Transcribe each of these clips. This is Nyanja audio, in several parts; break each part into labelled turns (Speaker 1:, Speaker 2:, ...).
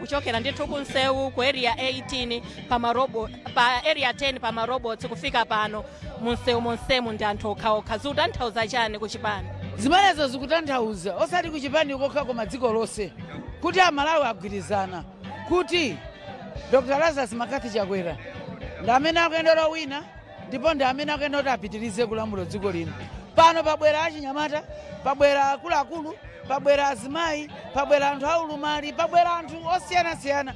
Speaker 1: Kuchokera ndithu kunsewu ku Area 18 pa Area 10 pa marobots kufika pano, munsewu monsemu ndi anthu okhaokha. Zikutanthauza chani kuchipani?
Speaker 2: Zimenezo zikutanthauza osati kuchipani kokha koma dziko lonse, kuti Amalawi agwirizana kuti Dr Lazarus McCarthy Chakwera ndi amene akuyendera wina ndipo ndi amene akuyenda kuti apitirize kulamula dziko lino. Pano pabwera achinyamata, pabwera akuluakulu, pabwera azimayi, pabwera anthu aulumali, pabwera anthu osiyanasiyana.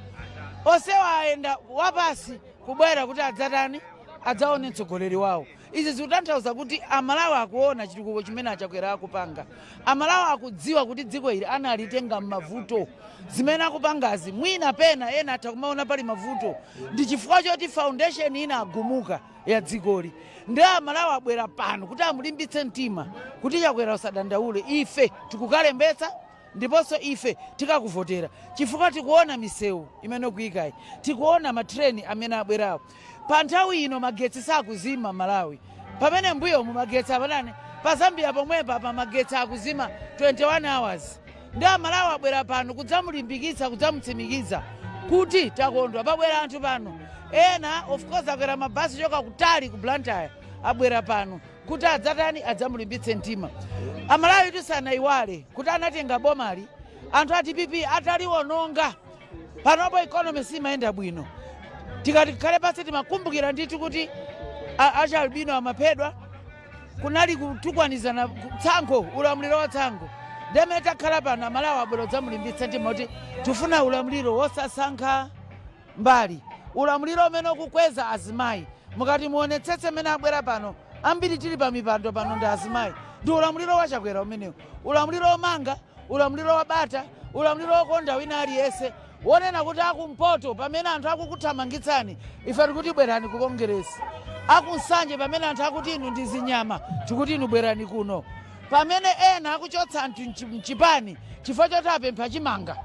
Speaker 2: Onsewa ayenda wapasi kubwera kuti adzatani? Adzaone mtsogoleri wawo. Izi zikutanthauza kuti Amalawi akuona chitukuko chimene aChakwera akupanga. Amalawi akudziwa kuti dziko ili analitenga m'mavuto. Zimene akupangazi, mwina pena ena atha kumaona pali mavuto, ndi chifukwa choti foundation ina agumuka ya dzikoli. Ndi Amalawi abwera pano kuti amulimbitse mtima kuti, "Chakwera, usadandaule, ife tikukalembetsa ndiponso ife tikakuvotera chifukwa tikuona misewu imene ukuyikayi, tikuona matreni amene abwerawo. Pa nthawi ino magetsi sakuzima Malawi, pamene mbuyomu magetsi apanani pa Zambia pomwepa pa magetsi akuzima 21 hours." Ndi Amalawi abwera pano kudzamulimbikitsa, kudzamutsimikiza kuti takondwa. Pabwera anthu pano ena, of course, akwera mabasi choka kutali ku Blantyre, abwera pano kuti adzatani? Adzamulimbitse mtima. Amalawi tisanayiwale kuti anatenga bomali anthu a DPP ataliwononga. Panopo economy simayenda bwino. Tikati tikhale pansi, timakumbukira ndithu kuti achalbino amaphedwa, kunali kutukwanizana, tsankho, ulamuliro wa tsankho. Ndemene takhala pano, Amalawi abwera kudzamulimbitsa mtima kuti tifuna ulamuliro wosasankha mbali, ulamuliro umene ukukweza azimayi. Mukati muonetsetse mmene abwera pano, ambiri tili pa mipando pano ndi azimayi. Ndi ulamuliro wa Chakwera umenewu, ulamuliro womanga, ulamuliro wa bata, ulamuliro wokonda wina aliyense, wonena kuti akumpoto, pamene anthu akukuthamangitsani, ife tikuti bwerani ku Kongeresi. Akunsanje, pamene anthu akuti inu ndi zinyama, tikuti inu bwerani kuno. Pamene ena akuchotsa anthu mchipani chifukwa choti apempha chimanga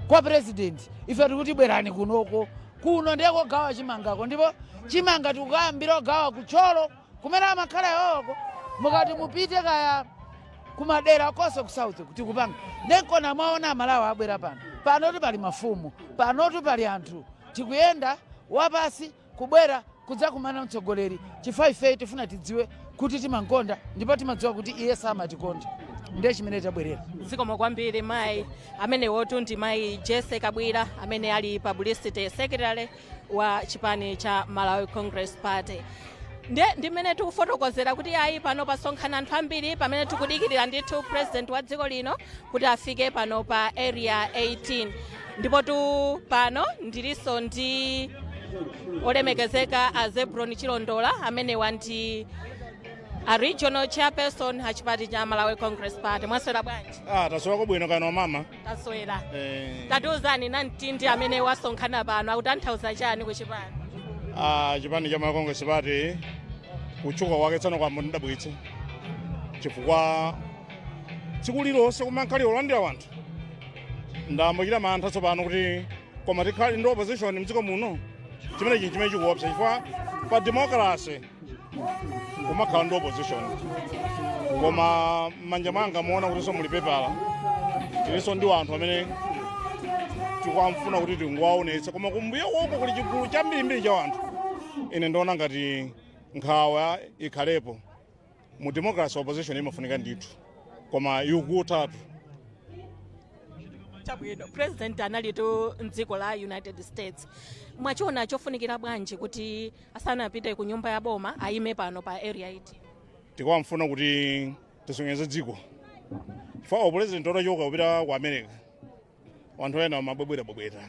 Speaker 2: kwa president, ife tikuti bwerani kunoko. Kuno ndiye kogawa chimangako, ndipo chimanga tikukayambira kugawa kuThyolo kumene amakhala iwowoko. Mukati mupite kaya kumadera konse ku south tikupanga. Ndenkona mwaona Amalawi abwera pano. Panotu pali mafumu, panotu pali anthu. Tikuyenda wapasi kubwera kudzakumana mtsogoleri chifukwa ife tifuna tidziwe kuti timankonda ndipo timadziwa kuti iye samatikonda. Ndiye chimene tabwerera.
Speaker 1: Zikomo kwambiri, mayi. Amenewotu ndi mayi Jesse Kabwira amene ali publicity secretary wa chipani cha Malawi Congress Party. Ndiye ndimene tikufotokozera kuti ayi, pano pasonkhana anthu ambiri pamene tikudikirira ndithu president wa dziko lino kuti afike pano pa Area 18. Ndipo tu pano ndilinso ndi olemekezeka a Zebron Chilondola, amenewa ndi a regional chairperson a chipani cha Malawi Congress Party. Mwaswera bwanji?
Speaker 3: Ah, taswera bwino kano, mama.
Speaker 1: Taswera.
Speaker 3: Eh.
Speaker 1: Tatiuzani, namtindi amene wasonkhana pano akutanthauza chani ku chipani?
Speaker 3: Ah, chipani cha Malawi Congress Party kutchuka kwake tsano kwamba ndidabwitse, chifukwa tsiku lilonse kumankhali olandira wanthu. Ndambochita mantha tsopano kuti koma tikhale ndi opposition mdziko muno? Chimene chinhu chimene chikuopsa, chifukwa pa democracy kumakhala ndi opposition. Koma m'manja mwanga muona kutinso muli pepala, tilinso ndi anthu amene tikuwamfuna kuti tingowaonetsa, koma kumbuyo uko kuli chigulu chambirimbiri cha anthu. Ine ndiona ngati nkhawa ikhalepo. Mu democracy opposition imafunika ndithu, koma ikutatu.
Speaker 1: Chabwino, president analitu mdziko la United States. Mwachiona chofunikira bwanji kuti asanapite ku nyumba ya boma ayime pano pa Area 18?
Speaker 3: Tikuwamfuna kuti tisonyeze dziko, chifukwa president otachoka kupita ku America, anthu ena amabwebwera-bwebwera.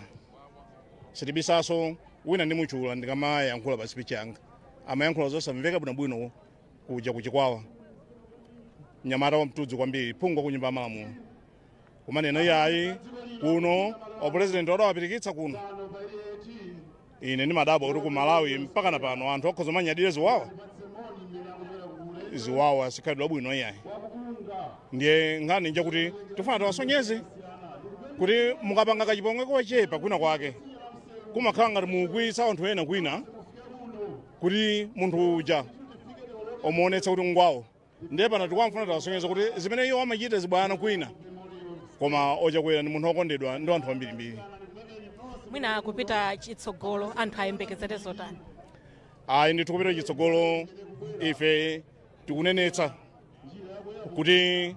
Speaker 3: Sitibisaso, wina ndimuchula ndikamayankhula pa speech yanga, amayankhula zosamveka bwinobwino kuja kuchikwawa, mnyamata wamtudzi kwambiri, phungu ku nyumba ya malamulo, kumanena iyayi kuno opresident odawapirikitsa kuno. Ine ndimadabwa kuti ku Malawi mpaka na pano anthu akhoza manyadire ziwawa. Ziwawa sikhalidwe bwino iyayi. Ndiye nkhani njakuti tifuna tiwasonyeze kuti mukapanga kachipongwe kochepa kwina kwake, kumakhala ngati mukukwiyitsa anthu ena kwina, kuti munthu uja omuonetsa kuti ngwawo. Ndiye pano tikuwamfuna tiwasonyeze kuti zimene iwo amachita zibwana kwina, koma ochakwera ndi munthu wokondedwa ndi anthu ambirimbiri.
Speaker 1: Mwina kupita chitsogolo anthu ayembekezere zotani?
Speaker 3: Ayi ndithu, kupita chitsogolo ife tikunenetsa kuti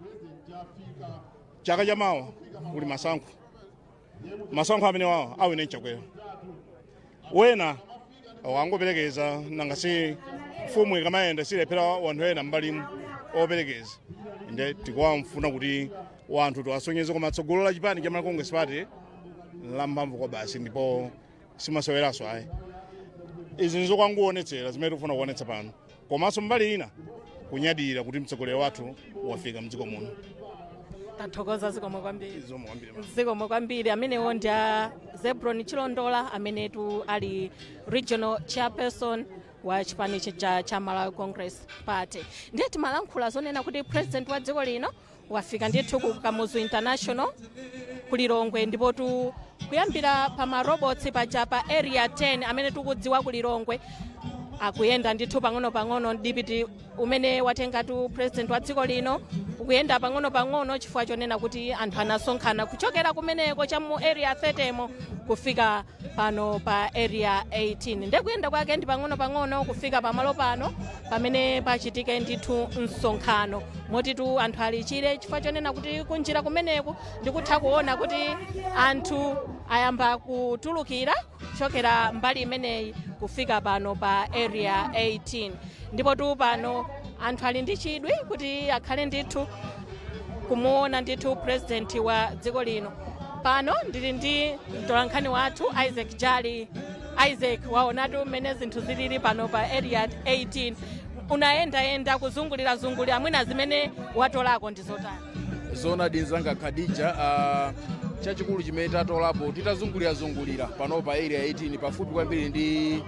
Speaker 3: chaka chamawa kuli masankho. Masankho amene wawa awine Chakwera. Wena wangoperekeza, nanga si mfumu ikamayenda silephera wanthu ena mbalimu operekeza? Nde tikuwamfuna kuti wanthu tiwasonyeze, koma tsogolo la chipani cha Malawi Congress Party lamphamvu kwa basi, ndipo simaseweranso ayi. Izi nzokwanguonetsera zimene tikufuna kuonetsa pano, komanso mbali ina kunyadira kuti mtsogoleri wathu wafika mdziko muno.
Speaker 1: Tathokoza, zikomo kwambiri.
Speaker 3: Zikomo kwambiri.
Speaker 1: Zikomo kwambiri. Amenewo ndi a Zebron Chilondola amenetu ali regional chairperson wa chipani chija cha Malawi Congress Party. Ndiye timalankhula zonena kuti president wa dziko lino wafika ndithu ku Kamuzu International ku Lilongwe, ndipo tu kuyambira pa marobots paja pa Area 10 amene tikudziwa ku Lilongwe, akuyenda ndithu pang'ono-pang'ono. Dipiti umene watengatu president wa dziko lino ukuyenda pang'ono-pang'ono chifukwa chonena kuti anthu anasonkhana kuchokera kumeneko cha mu Area 30 mo kufika pano pa Area 18. Ndiye kuyenda kwake ndi pang'ono-pang'ono kufika pamalo pano pamene pachitike ndithu msonkhano, motitu anthu alichire chifukwa chonena kuti kunjira kumeneku ndikutha kuona kuti anthu ayamba kutulukira kuchokera mbali imeneyi kufika pano pa Area 18. Ndipo tu pano anthu ali ndi chidwi kuti akhale ndithu kumuona ndithu president wa dziko lino. Pano ndili ndi mtolankhani wathu Isaac Jali. Isaac, waonatu mmene zinthu zilili pano pa Area 18. Unayendayenda kuzungulirazungulira, mwina zimene watolako ndi zotani?
Speaker 4: Zoonadi nzanga Khadija, chachikulu chimene tatolapo titazungulirazungulira pano pa Area 18 pafupi kwambiri ndi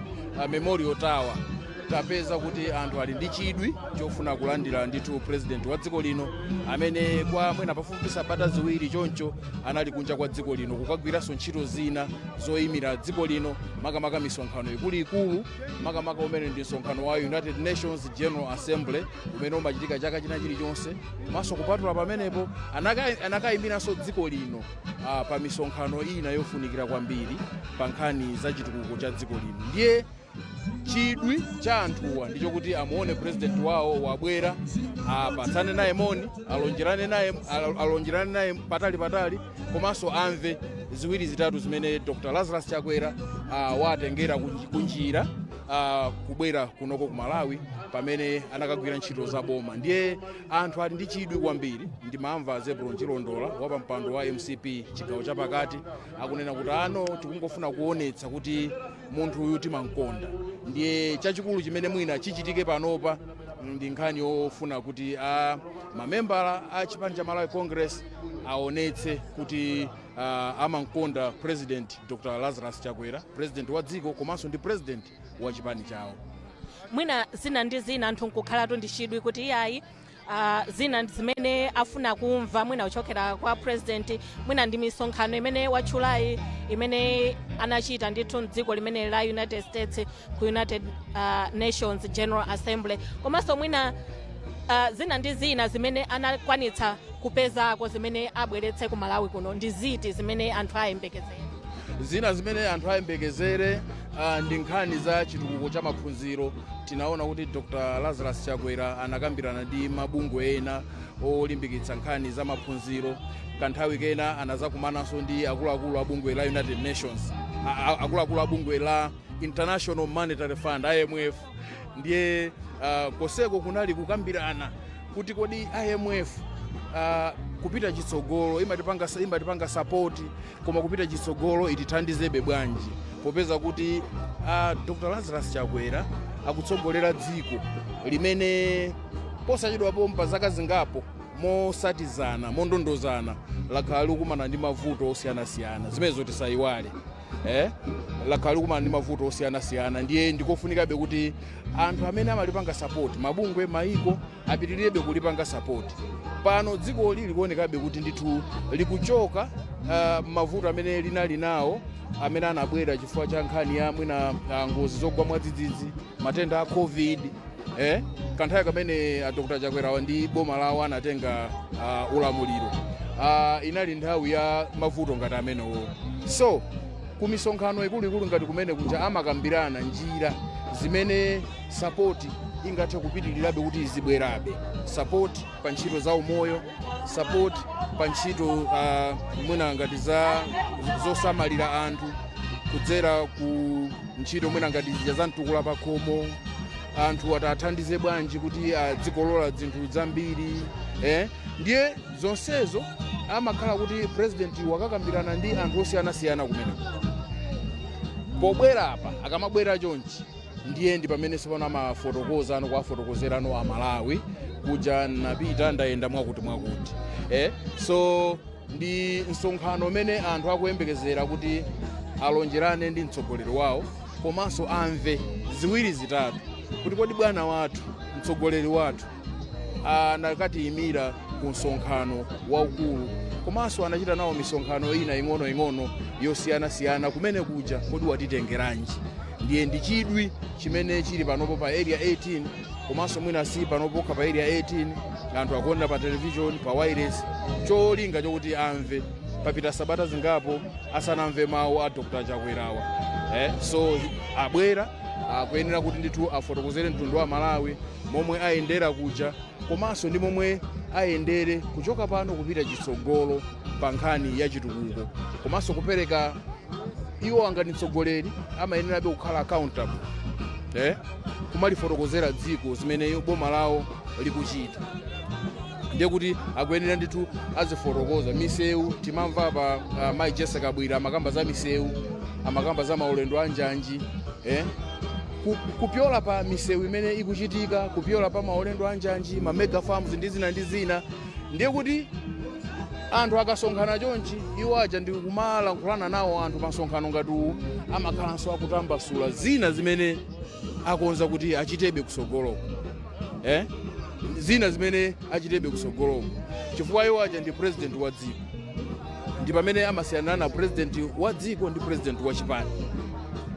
Speaker 4: Memorial Tower, tapeza kuti anthu ali ndi chidwi chofuna kulandira ndithu president wa dziko lino amene kwa mwina pafupi sabata 2 choncho anali kunja kwa dziko lino kukagwiranso ntchito zina zoyimira dziko lino, makamaka misonkhano ikuluikulu, makamaka umene ndi msonkhano wa United Nations General Assembly umene umachitika chaka china chilichonse. Komanso kupatula pamenepo anakayimiranso dziko lino pa misonkhano ina yofunikira kwambiri pa nkhani za chitukuko cha dziko lino. Ndiye chidwi cha anthuwa ndichokuti amuone president wawo wabwera, apatsane naye moni, alonjerane naye patali patali, komanso amve ziwiri zitatu zimene Dr Lazarus Chakwera watengera kunjira kubwera kunoko ku Malawi pamene anakagwira ntchito za boma. Ndiye anthu ali ndi chidwi kwambiri. Ndimamva Zebron Chilondola wapampando wa MCP chigawo chapakati akunena kuti ano tikungofuna kuonetsa kuti munthu uyu timamkonda. Ndiye chachikulu chimene mwina chichitike panopa ndi nkhani yofuna kuti a mamembala a chipani cha Malawi Congress aonetse kuti amamkonda President Dr Lazarus Chakwera, president wa dziko komanso ndi president wa chipani chawo.
Speaker 1: Mwina zina ndi zina anthu nkukhalatu ndi chidwi kuti iyayi, zina zimene afuna kumva mwina kuchokera kwa president, mwina ndi misonkhano imene watchulayi imene anachita ndithu mdziko limene la United States ku United Nations General Assembly, komanso mwina zina ndi zina zimene anakwanitsa kupezako zimene abweretse ku Malawi kuno, ndi ziti zimene anthu ayembekezere?
Speaker 4: Zina zimene anthu ayembekezere ndi nkhani za chitukuko cha maphunziro. Tinaona kuti Dr Lazarus Chakwera anakambirana ndi mabungwe ena olimbikitsa nkhani za maphunziro. Kanthawi kena anazakumananso ndi akuluakulu a bungwe la United Nations, akuluakulu a bungwe la International Monetary Fund, IMF. Ndiye koseko kunali kukambirana kuti kodi IMF kupita chitsogolo imatipanga support, koma kupita chitsogolo itithandizebe bwanji, popeza kuti Dr Lazarus Chakwera akutsogolera dziko limene posachedwapo pa zaka zingapo mosatizana, mondondozana, lakhala likumana ndi mavuto osiyanasiyana. Zimenezo tisayiwale, eh? Lakhala likumana ndi mavuto osiyanasiyana. Ndiye ndikofunikabe kuti anthu amene amalipanga support, mabungwe, maiko, apitirirabe kulipanga support. Pano dzikoli likuonekabe kuti ndithu likuchoka mavuto amene linali nawo, amene anabwera chifukwa cha nkhani ya mwina ngozi zogwa mwadzidzidzi, matenda a COVID, eh? Kanthawi kamene Dr Chakwera ndi boma lawo anatenga ulamuliro, inali nthawi ya mavuto ngati amenewo. So Ku misonkhano ikuluikulu ngati kumene kuja amakambirana njira zimene support ingathe kupitirirabe kuti izibwerabe, support pa ntchito za umoyo, support pa ntchito mwina ngati za zosamalira anthu kudzera ku ntchito mwina ngati zija za mtukula pakhomo, anthu atathandize bwanji kuti adzikolola zinthu zambiri, eh? Ndiye zonsezo amakhala kuti president wakakambirana ndi anthu osiyanasiyana kumene. Pobwera apa, akamabwera chonchi, ndiye ndi pamene sipano amafotokoza ano kuwafotokozerano Amalawi kuja napita, ndayenda mwakuti mwakuti, eh? So ndi msonkhano umene anthu akuyembekezera kuti alonjerane ndi mtsogoleri wawo, komanso amve ziwiri zitatu kuti kodi bwana wathu, mtsogoleri wathu, anakatiyimira ku msonkhano waukulu, komanso anachita nawo misonkhano ina ing'onoing'ono yosiyanasiyana kumene kuja, kodi watitengeranji? Ndiye ndi chidwi chimene chili panopo pa Area 18, komanso mwina si panopo pa Area 18, anthu akuonera pa television, pa wireless, cholinga chokuti amve. Papita sabata zingapo asanamve mawu a Dr Chakwerawa, eh? So abwera, akuyenera kuti ndithu afotokozere mtundu wa Malawi momwe ayendera kuja, komanso ndi momwe ayendere kuchoka pano kupita chitsogolo pa nkhani ya chitukuko, komanso kupereka. Iwo angati mtsogoleri amayenerabe kukhala accountable, eh? Kumalifotokozera dziko zimene boma lawo likuchita. Ndiye kuti akuyenera ndithu azifotokoza misewu. Timamva pa mayi Jessica Kabwira amakamba za misewu, amakamba za maulendo a njanji, eh? Kupyola pa misewu imene ikuchitika, kupyola pa maulendo a njanji, ma mega farms ndi zina ndi zina. Ndiye kuti anthu akasonkhana chonchi, iwo aja ndi kumalankhulana nawo anthu pa msonkhano ngati uwu, amakhalanso akutambasula zina zimene akonza kuti achitebe kusogoloko, eh? Zina zimene achitebe kusogoloko, chifukwa iwo aja ndi president wa dziko. Ndi pamene amasiyanana na president wa dziko ndi president wa chipani,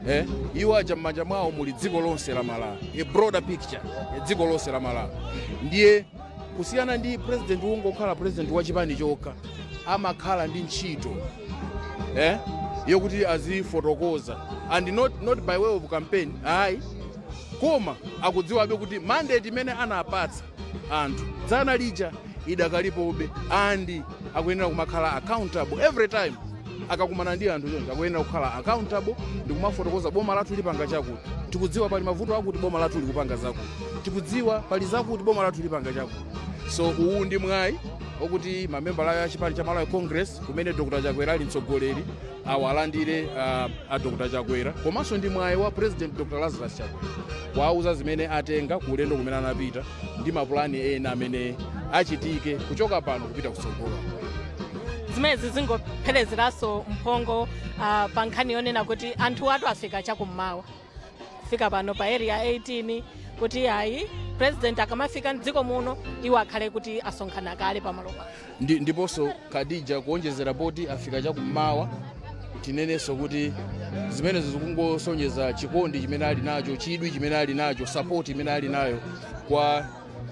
Speaker 4: eh? Iwo aja m'manja mwawo muli dziko lonse la Malawi, a broader picture ya dziko lonse la Malawi. Ndiye kusiyana ndi president wongokhala president wa chipani chokha, amakhala ndi ntchito, eh? Yokuti azifotokoza, and not by way of campaign, ayi, koma akudziwabe kuti mandate imene anapatsa anthu dzana lija idakalipobe, and akuyenera kumakhala accountable every time akakumana ndi anthu choncho. Akuyenera kukhala accountable ndi kumafotokoza: boma lathu lipanga chakuti, tikudziwa pali mavuto akuti, boma lathu likupanga zakuti, tikudziwa pali zakuti, boma lathu lipanga chakuti. So uwu ndi mwayi okuti mamembala a chipani cha Malawi Congress, kumene Dr Chakwera ali mtsogoleri, awalandire a Dr Chakwera, komanso ndi mwayi wa President Dr Lazarus Chakwera kuwauza zimene atenga ku ulendo kumene anapita ndi mapulani ena amene achitike kuchoka pano kupita kutsogolo.
Speaker 1: Zimenezi zingopherezeranso mphongo pa nkhani yonena kuti anthu atu afika chakummawa kufika pano pa Area 18, kuti ayi, president akamafika mdziko muno, iwo akhale kuti asonkhana kale pamalo pano.
Speaker 4: Ndiponso Khadija, kuonjezera poti afika chakummawa, tinenenso kuti zimenezo zikungosonyeza chikondi chimene ali nacho, chidwi chimene ali nacho, support imene ali nayo kwa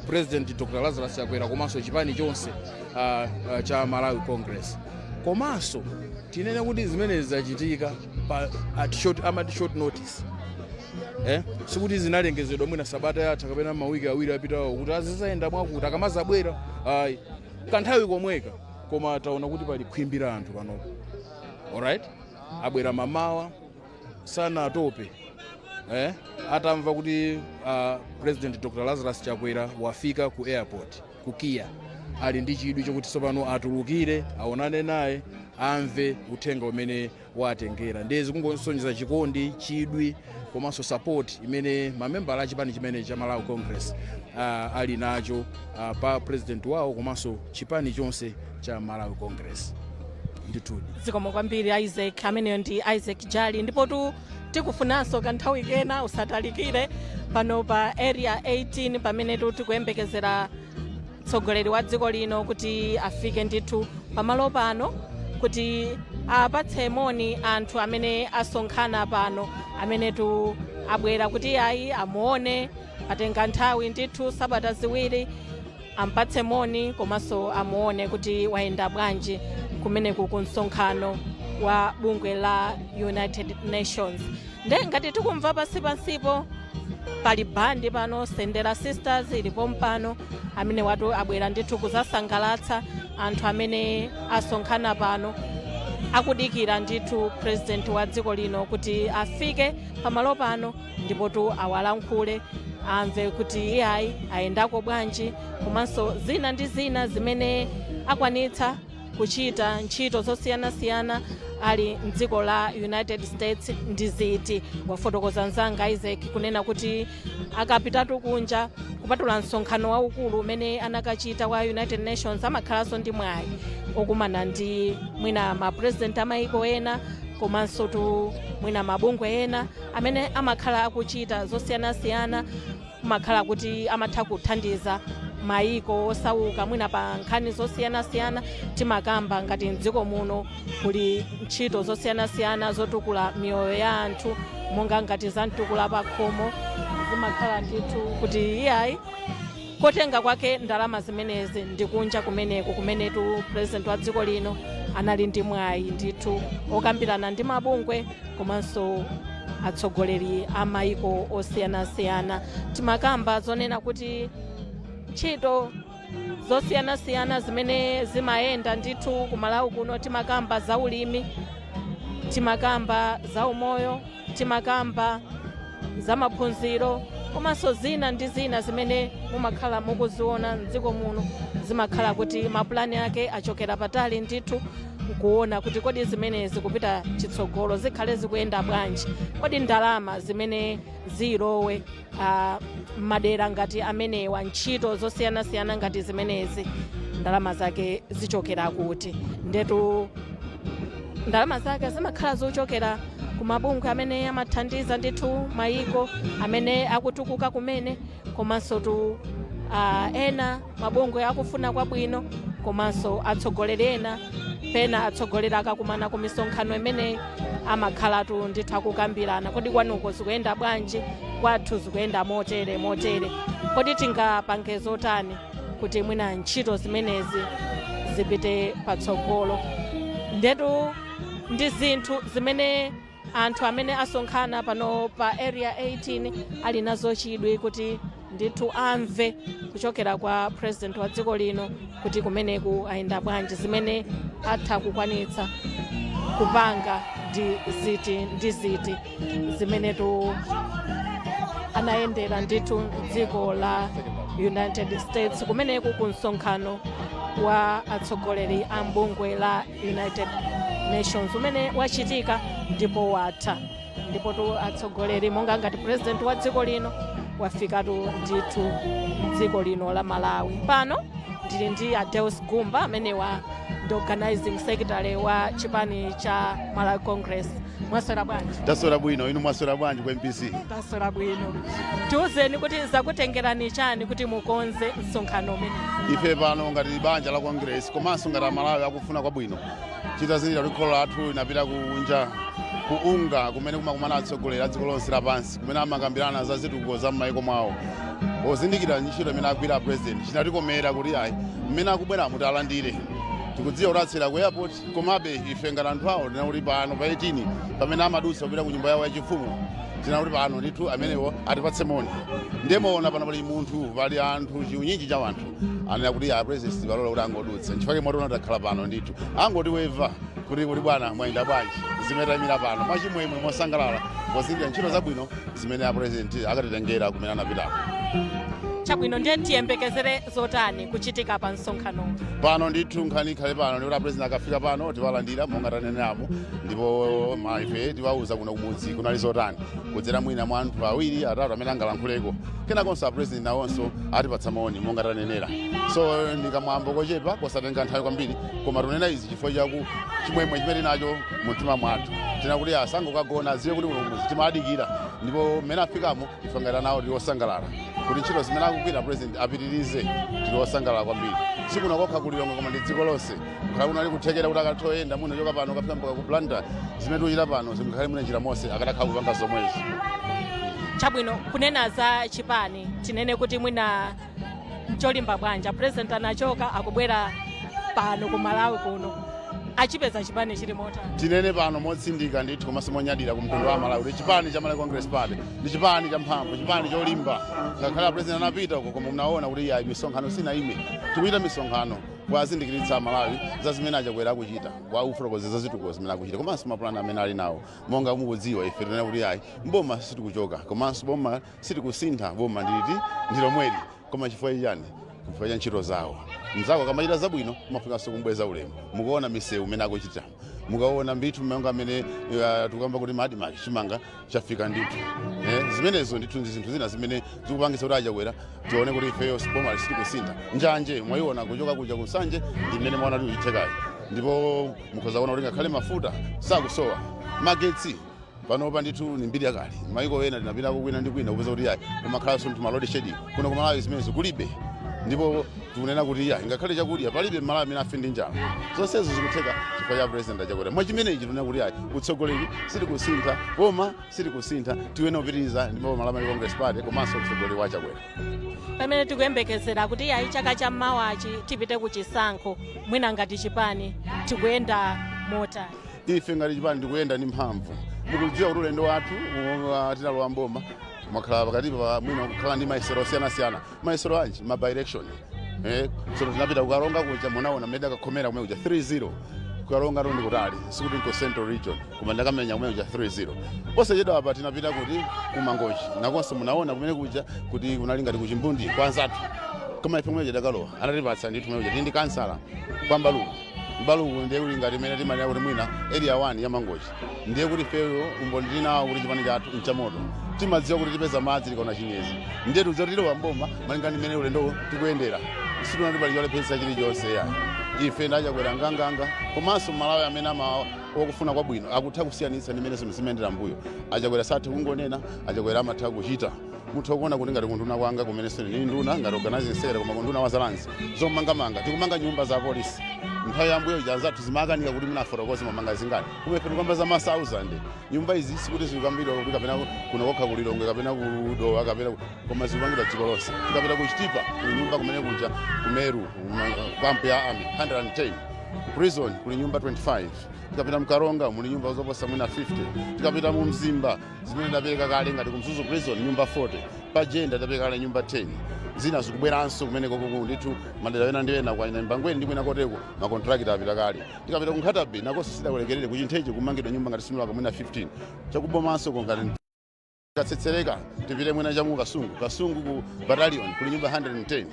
Speaker 4: President Dr Lazarus Chakwera komanso chipani chonse cha Malawi Congress. Komanso tinene kuti zimenezi zachitika pa at short, amati short notice, eh? Sikuti zinalengezedwa mwina sabata yatha kapena mawiki 2 apitawo kuti azizayenda mwakuti akamazabwera, ayi, kanthawi komweka. Koma taona kuti pali khwimbi la anthu panopo. Alright, abwera mamawa, sanatope, eh? Atamva kuti President Dr Lazarus Chakwera wafika ku airport ku KIA, ali ndi chidwi chokuti tsopano atulukire, aonane naye, amve uthenga umene watengera. Ndiye zikungosonyeza chikondi, chidwi komanso support imene mamembala a chipani chimene cha Malawi Congress ali nacho pa president wawo komanso chipani chonse cha Malawi Congress ndithudi.
Speaker 1: Zikomo kwambiri, Isaac. Ameneyo ndi Isaac Jali. Ndipo tu tikufunanso kanthawi kena usatalikire pano pa Area 18, pamene tu tikuyembekezera mtsogoleri wa dziko lino kuti afike ndithu pamalo pano kuti apatse moni anthu amene asonkhana pano, amene tu abwera kuti ayi, amuone. Atenga nthawi ndithu sabata 2, ampatse moni komanso amuone kuti wayenda bwanji kumeneku ku msonkhano. Wa bungwe la United Nations. Nde ngati tikumva pansi pansipo pali bandi pano, Sendera Sisters ilipo mpano, amene watu abwera ndithu kuzasangalatsa anthu amene asonkhana pano akudikira ndithu President wa dziko lino kuti afike pamalo pano, ndipotu awalankhule, amve kuti iyayi ayendako bwanji, komanso zina ndi zina zimene akwanitsa kuchita, ntchito zosiyanasiyana ali mdziko la United States ndi ziti. Wafotokoza mzanga Isaac kunena kuti akapitatu kunja, kupatula msonkhano waukulu umene anakachita wa United Nations, amakhalanso ndi mwayi okumana ndi mwina mapresident amayiko ena, komanso tu mwina mabungwe ena amene amakhala akuchita zosiyanasiyana, kumakhala kuti amatha kuthandiza mayiko osauka mwina pa nkhani zosiyanasiyana. Timakamba ngati mdziko muno kuli ntchito zosiyanasiyana zotukula miyoyo ya anthu, monga ngati za mtukula pa khomo, zimakhala ndithu kuti iyayi kotenga kwake ndalama zimenezi ndikunja kumeneko, kumenetu President wa dziko lino anali ndi mwayi ndithu okambirana ndi mabungwe komanso atsogoleri a mayiko osiyanasiyana. Timakamba zonena kuti ntchito zosiyanasiyana zimene zimayenda ndithu ku Malawi kuno, timakamba za ulimi, timakamba za umoyo, timakamba za maphunziro, komanso zina ndi zina zimene mumakhala mukuziona mdziko muno, zimakhala kuti mapulani ake achokera patali ndithu, nkuona kuti kodi zimenezi kupita chitsogolo zikhale zikuyenda bwanji, kodi ndalama zimene zilowe madera ngati amenewa, ntchito zosiyanasiyana ngati zimenezi, ndalama zake zichokera kuti? Ndetu ndalama zake zimakhala zochokera ku mabungwe amene amathandiza ndithu mayiko amene akutukuka kumene, komanso tu ena mabungwe akufuna kwabwino, komanso atsogoleri ena. Pena atsogoleri akakumana ku misonkhano imene amakhalatu ndithu akukambirana, kodi kwanuko zikuyenda bwanji? Kwathu zikuyenda motere motere, kodi tingapange zotani kuti mwina ntchito zimenezi zipite patsogolo? Ndetu ndi zinthu zimene anthu amene asonkhana pano pa Area 18 ali nazo chidwi kuti ndithu amve kuchokera kwa President wa dziko lino kuti kumeneku ayenda bwanji, zimene atha kukwanitsa kupanga ndi ziti ndi ziti, zimenetu anayendera ndithu dziko la United States kumeneku ku msonkhano wa atsogoleri a mbungwe la United Nations umene wachitika ndipo watha. Ndipo tu atsogoleri monga ngati President wa dziko lino wafikatu ndithu dziko lino la Malawi. Pano ndili ndi Adeus Gumba, amenewa ndi organizing secretary wa chipani cha Malawi Congress. Mwaswera bwanji?
Speaker 5: Taswera bwino, inu mwaswera bwanji ku MBC?
Speaker 1: Taswera bwino. Tiwuzeni kuti zakutengerani chani kuti mukonze msonkhano umene?
Speaker 5: Ife pano ngati banja la Congress, komanso ngati Amalawi akufuna kwabwino, chitazindikira kuti kholo lathu linapita kunja ku UNGA, kumene kumakumana atsogoleri a dziko lonse lapansi, kumene amakambirana za zitukuko za m'mayiko mwawo, pozindikira ntchito imene agwira President, chinatikomera kuti ayi, mmene akubwera mutalandire. Tikudziwa kuti atsera ku airport, komabe ife ngati anthu awo tinakuti pano pa 18, pamene amadutsa kupita ku nyumba yawo yachifumu, tinakuti pano ndithu amenewo atipatse moni. Ndiye muona pano pali munthu, pali anthu, chiunyinji cha anthu anena kuti a President balola kuti angodutsa. Nchifukwa mwationa takhala pano ndithu, angoti weva kuti bwana, mwayenda bwanji, zimene tayimira pano mwachimwemwe, mosangalala, pozindikira ntchito zabwino zimene a President akatitengera kumene anapitako.
Speaker 1: Chabwino, ndiye tiyembekezere zotani kuchitika pa msonkhano?
Speaker 5: Pano ndithu nkhani ikhale pano ndikuti a President akafika pano tiwalandira monga taneneramo, ndipo ma ife tiwauza kuno kumudzi kunali zotani kudzera mwina mwa anthu awiri, atatu amene angalankhuleko. Kenakonso a President nawonso atipatsa moni monga tanenera. So ndikamwambo kochepa kosatenga nthawi kwambiri, koma tunena izi chifukwa chaku chimwemwe chimene tinacho mumtima mwathu. Tinakuti asangokagona, adziwe kuti kuno kumudzi timadikira, ndipo mmene afikamo ife ngati nawo tili osangalala kuti ntchito zimene akugwira President apitirize. Tili osangalala kwambiri, sikuno kokha kulilongwe koma ndi dziko lonse. Kukhala kunali kuthekera kuti akathoyenda muno choka pano kafika mpaka ku Blantyre, zimene tikuchita pano zingakhale mwina njira monse akatakhala kupanga zomwezo.
Speaker 1: Chabwino, kunena za chipani, tinene kuti mwina cholimba bwanja, President anachoka, akubwera pano ku Malawi kuno. Achipeza chipani chili motani?
Speaker 5: Tinene pano motsindika ndithu komanso monyadira ku mtundu wa Malawi kuti chipani cha Malawi Congress Party ndi chipani cha mphamvu, chipani cholimba. Ngakhale president anapita uko, koma munaona kuti yayi, misonkhano sinaime. Tikuchita misonkhano kuwazindikiritsa Malawi za zimene aChakwera akuchita, kwa za zitukuko zimene akuchita komanso mapulani amene ali nawo. Monga mukudziwa, ife tinene kuti yayi, mboma sitikuchoka komanso boma sitikusintha. Boma ndiliti ndi lomweli. Koma chifukwa chani? Chifukwa cha ntchito zawo. Mzako akamachita zabwino, umafikanso kumbweza ulemu. Mukaona misewu imene akuchita, mukaona ndithu monga amene tikuyamba kuti ma ADMARC, chimanga chafika ndithu, zimenezo ndithu ndi zinthu zina zimene zikupangisa kuti aChakwera tione kuti ifeyo boma sitikusintha. Njanje mwayiona kuchoka kuja kusanje, ndi mmene mwaona kuti uchithekayi. Ndipo mukhoza kuona kuti ngakhale mafuta sakusowa, magetsi panopa ndithu ni mbiri yakale. Maiko ena tinapitako kwina ndi kwina, kupeza kuti yayi, kumakhalanso nthu ma load shedding. Kuno kumalawi zimenezo kulibe. Ndipo tikunena kuti yayi, ngakhale chakudya palibe Mmalawi amene afe ndi njala. Zonsezo zikutheka chifukwa cha President aChakwera. Mwachimenechi tinena kuti yayi, utsogoleri sitikusintha, boma sitikusintha, tiwene kupitiriza ndi boma la Malawi Congress Party komanso utsogoleri wa Chakwera.
Speaker 1: Pamene tikuyembekezera kuti yayi, chaka cham'mawachi tipite ku chisankho, mwina ngati chipani tikuyenda motani?
Speaker 5: Ife ngati chipani tikuyenda ndi mphamvu. Mukudziwa kuti ulendo wathu tinalowa mboma, mwakhala pakati pa mwina kukhala ndi mayesero osiyanasiyana. Mayesero anji? Ma by election. So tinapita kuKaronga kuja, munaona mmene akakhomera kumene kuja 3-0. KuKaronga ndi kutali, sikuti nko Central Region, koma ndakamenya kumene kuja 3-0. Posachedwa apa tinapita kuti kuMangochi, nakonso munaona kumene kuja kuti kunali ngati kuchimbundi kwa anzathu, koma ife kumene kuja takalowa, anatipatsa ndithu. Kumene kuja tili ndi kansala kwa Mbaluku. Mbaluku ndiye kuti ngati imene timanena kuti mwina Area 1 ya Mangochi. Ndiye kuti ifeyo umboni tinawo kuti chipani chathu nchamoto. Timadziwa kuti tipeza madzi tikaona chinyezi. Ndiye tidziwa kuti tilowa mboma malinga ndi mmene ulendo tikuyendera. Situnati pali cholepheretsa chilichonse ya ife ndaChakwera nganganga. Komanso Malawi amene ama wakufuna kwabwino akutha kusiyanitsa ndi mmene zinthu zimayendera mbuyo. AChakwera satha kungonena, aChakwera amatha kuchita. Mutha kuona kuti ngati kunduna kwanga kumene sindili nduna ngati organizing secretary, koma kunduna wa za lands, zomangamanga, tikumanga nyumba za polisi. Nthawi yambuyo ija anzathu zimakanika kuti munafotokoze mamanga zingati, koma ife tikuyamba za ma 1000 nyumba. Izi sikuti zikukambidwa kuti kapena kuno kokha kuLilongwe kapena kuDowa kapena koma zikupangidwa dziko lonse. Tikapita kuChitipa, kuli nyumba kumene kuja, kuMeru kampu ya army 110, prison kuli nyumba 25. Tikapita mKaronga muli nyumba zoposa mwina 50. Tikapita mu Mzimba, zimene ndapereka kale ngati kuMzuzu Prison nyumba 40, pa Jenda ndapereka kale nyumba 10, zina zikubweranso kumene koko ndithu. Madera ena ndi ena kwa ina Mbangweni ndi kwina koteko makontrakita apita kale. Tikapita ku Nkhata Bay nakonso sidakulekerere, kuChintheche kumangidwa nyumba ngati simulaka mwina 15, chakubomanso ngati katsetsereka. Tipite mwina chamu Kasungu. Kasungu ku battalion kuli nyumba 110.